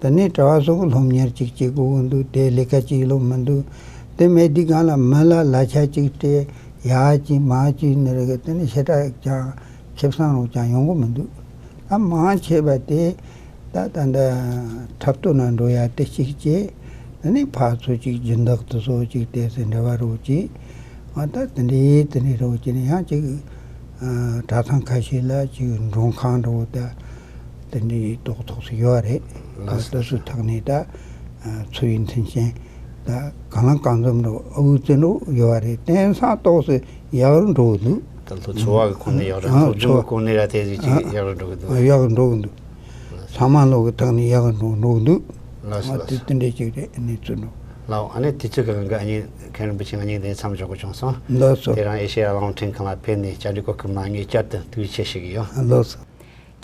དེ་ནས་གྲྭ་བ་ཚོ་གི་སློབ་གཉེར་ཅིག་བྱེད་དགོས་ཀྱི་འདུག། དེ་ལས་ཀ་ཅིག་སློབ་མི་འདུག། དེ་མེད་དུས་གང་ལ་མི་ལ་ལ་ཆ་ཅིག་སྤྲད་ཡག་ཅིག་མ་ཅིག་ནི་རེ་གི་དེ་ནས་ཞེ་དྲག་ཀྱང་ཁེ་བཟང་རུ་ཀྱང་ཡོང་གི་མི་འདུག། ད་མང་ཆེ་བ་དེ་ད་ད་ད་འཁྲབ་སྟོན་ན་འགྲོ་ཡ་དེ་གཅིག་བྱས། དེ་ནས་ཕར་ཚུར་ཅིག་སྦྱིན་བདག་དེ་ཚོ་ཅིག་དེ་ཚོ་འབྲེལ་བ་རུ་ཅིག། ཨ་ད་དེ་འདྲའི་དེ་འདྲའི་རོ་ཅི་ནས་ཡང་ཅིག་ཨ་གྲྭ་ཚང་ཁ་ཤས་ལ་ཅིག་མགྲོན་ཁང་འགྲོ་ད་དེ་འདྲའི་ཏོག་ཏོག་ཙམ་ཡོད་རེད། ལགས་སོ། ད་སུ་ཐག་ནས་ད་འཚོ་བའི་མཐུན་རྐྱེན་ད་གང་ལ་གང་འཛོམས་འགྲོ་ཨུ་ཙི་འགྲོ་ཡོད་རེད། བསྟན་སང་ཏོག་ཙམ་ཡག་རུ་འགྲོ་འདུག། ད་ལོ་འཚོ་བ་གི་ཁོངས་ནས་ཡག་རུ་ཨ་སློབ་སྦྱོང་གི་ཁོངས་ནས་ར་དེ་ཅིག་ཡག་རུ་འགྲོ་གི་འདུག། ཡག་རུ་འགྲོ་གི་འདུག། ཚང་མ་ལོག་གི་ཐག་ནས་ཡག་གི་འགྲོ་འགྲོ་གི་འདུག། ལགས་སོ། ཨ་ལགས་དེ་སོ། དེ་འདྲས་ཅིག་རེད། གནས་ཚུལ་འགྲོ། ལགས། ཨ་ནི་དུས་ཚོད་གང་གི་ཨ་ནི་མཁན་རིན་པོ་ཆེ་ང་གཉིས་འདི་མཚམས་འཇོག་དགོས་བྱུང་སོང་། ལགས་སོ། དེ་རིང་ཨེ་ཤེ་ཡ་རླུང་འཕྲིན་ཁང་ལ་ཕེབས་ནས་བཅར་འདྲི་གོ་སྐབས་གནང་ངེས་བསྐྱར་དུ་ཐུགས་རྗེ་ཆེ་ཞུ་གི་ཡོད། ལགས་སོ།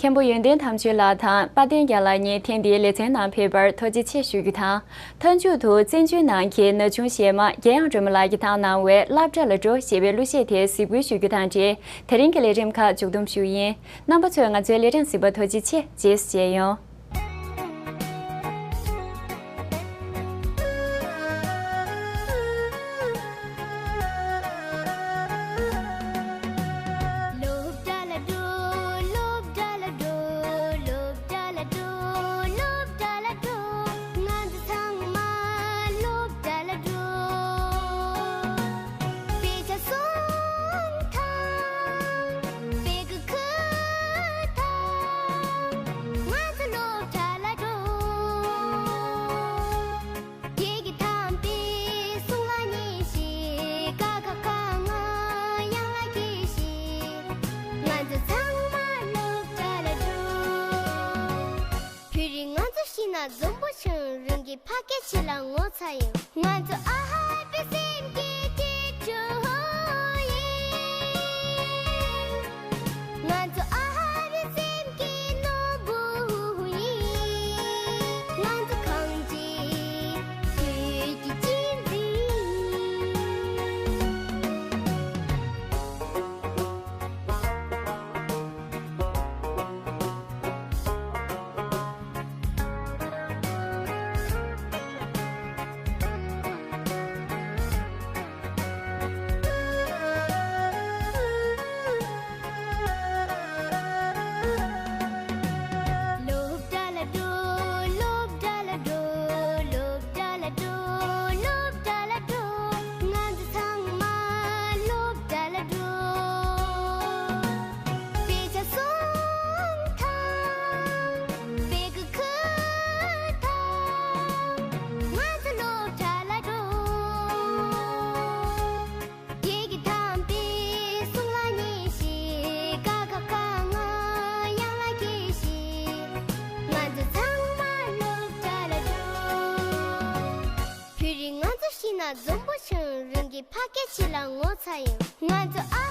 མཁན་པོ་ཡོན་ཏན་དམ་ཆོས་ལགས་དང་དཔལ་ལྡན་རྒྱལ་ལགས་གཉིས་ཐེངས་འདིའི་ལེ་ཚན་ནང་ཕེབས་པར་ཐུགས་རྗེ་ཆེ་ཞུ་རྒྱུ་དང་། མཐའ་མཇུག་ཏུ་བཙན་བྱོལ་ནང་གི་ན་ཆུང་གཞས་མ་རྒྱལ་དབྱངས་སྒྲོལ་མ་ལགས་ཀྱིས་བཏང་གནང་བའི་སློབ་གྲྭ་ལ་འགྲོ་ཞེས་པའི་གླུ་གཞས་དེ་གཟིགས་འབུལ་ཞུ་རྒྱུ་དང་འབྲེལ་དེ་རིང་གི་ལས་རིམ་ཁག་མཇུག་བསྡོམས་ཞུ་ཡིན། རྣམ་པ་ཚོས་ང་ཚོའི་ལས་རིམ་གཟིགས་པར་ཐུགས་རྗེ་ཆེ། རྗེས་སུ་མཇལ་ཡོང་། སློབ་གྲྭ་ལ་འགྲོ། སློབ་གྲྭ་ལ་འགྲོ། སློབ་གྲྭ་ལ་འགྲོ། སློབ་གྲྭ་ལ་འགྲོ། ང་ཚོ་ཚང་མ་སློབ་གྲྭ་ལ་འགྲོ། དཔེ་ཆ་སོང་ཐང་། དཔེ་ཁུག་ཁུར་ཐང་། ང་ཚོ་སློབ་གྲྭ་ལ་འགྲོ། སྐྱེས་ཀྱི་ཐང་པའི་གསུང་ལ་ཉན་ཞིག། ཀ་ཁ་ག་ང་དབྱངས་ལ་སྐྱེས་ཤིག། ང་ཚོ་ཚང་མ་སློབ་གྲྭ་ལ་འགྲོ། བོད་རིགས་ང་ཚོ་ཤི་ན་འཛོམས་པོ་བྱུང་། རང་གི་ཕ་སྐད་ཆེ་ལ་ངོ་ཚ་ཡོང་། ང་ཚོ་ཨ་ཧ་བའི་སེམས་ཀྱི་སྐྱིད་སྡུག་ཡིན། ང་ཚོ་ཨ་ཧ་བའི་སེམས་ཀྱི་ནོར་བུ་ཡིན། ང་ཚོ་གངས་ཅན་བོད་ཀྱི་གཅེས་འཛིན། སློབ་གྲྭ་ལ་འགྲོ། སློབ་གྲྭ་ལ་འགྲོ། སློབ་གྲྭ་ལ་འགྲོ། སློབ་གྲྭ་ལ་འགྲོ། ང་ཚོ་ཚང་མ་སློབ་གྲྭ་ལ་འགྲོ། དཔེ་ཆ་སོང་ཐང་། དཔེ་ཁུག་ཁུར་ཐང་། ང་ཚོ་སློབ་གྲྭ་ལ་འགྲོ། སྐྱེས་ཀྱི་ཐང་པའི་གསུང་ལ་ཉན་ཞིག། ཀ་ཁ་ག་ང་དབྱངས་ལ་སྐྱེས་ཤིག། ང་ཚོ་ཚང་མ་སློབ་གྲྭ་ལ་འགྲོ། བོད་རིགས་ང་ཚོ་ཤི་ན་འཛོམས་པོ་བྱུང་། རང་གི་ཕ་སྐད་ཆེ་ལ་ངོ་ཚ་ཡོང་། ང་ཚོ་ཨ་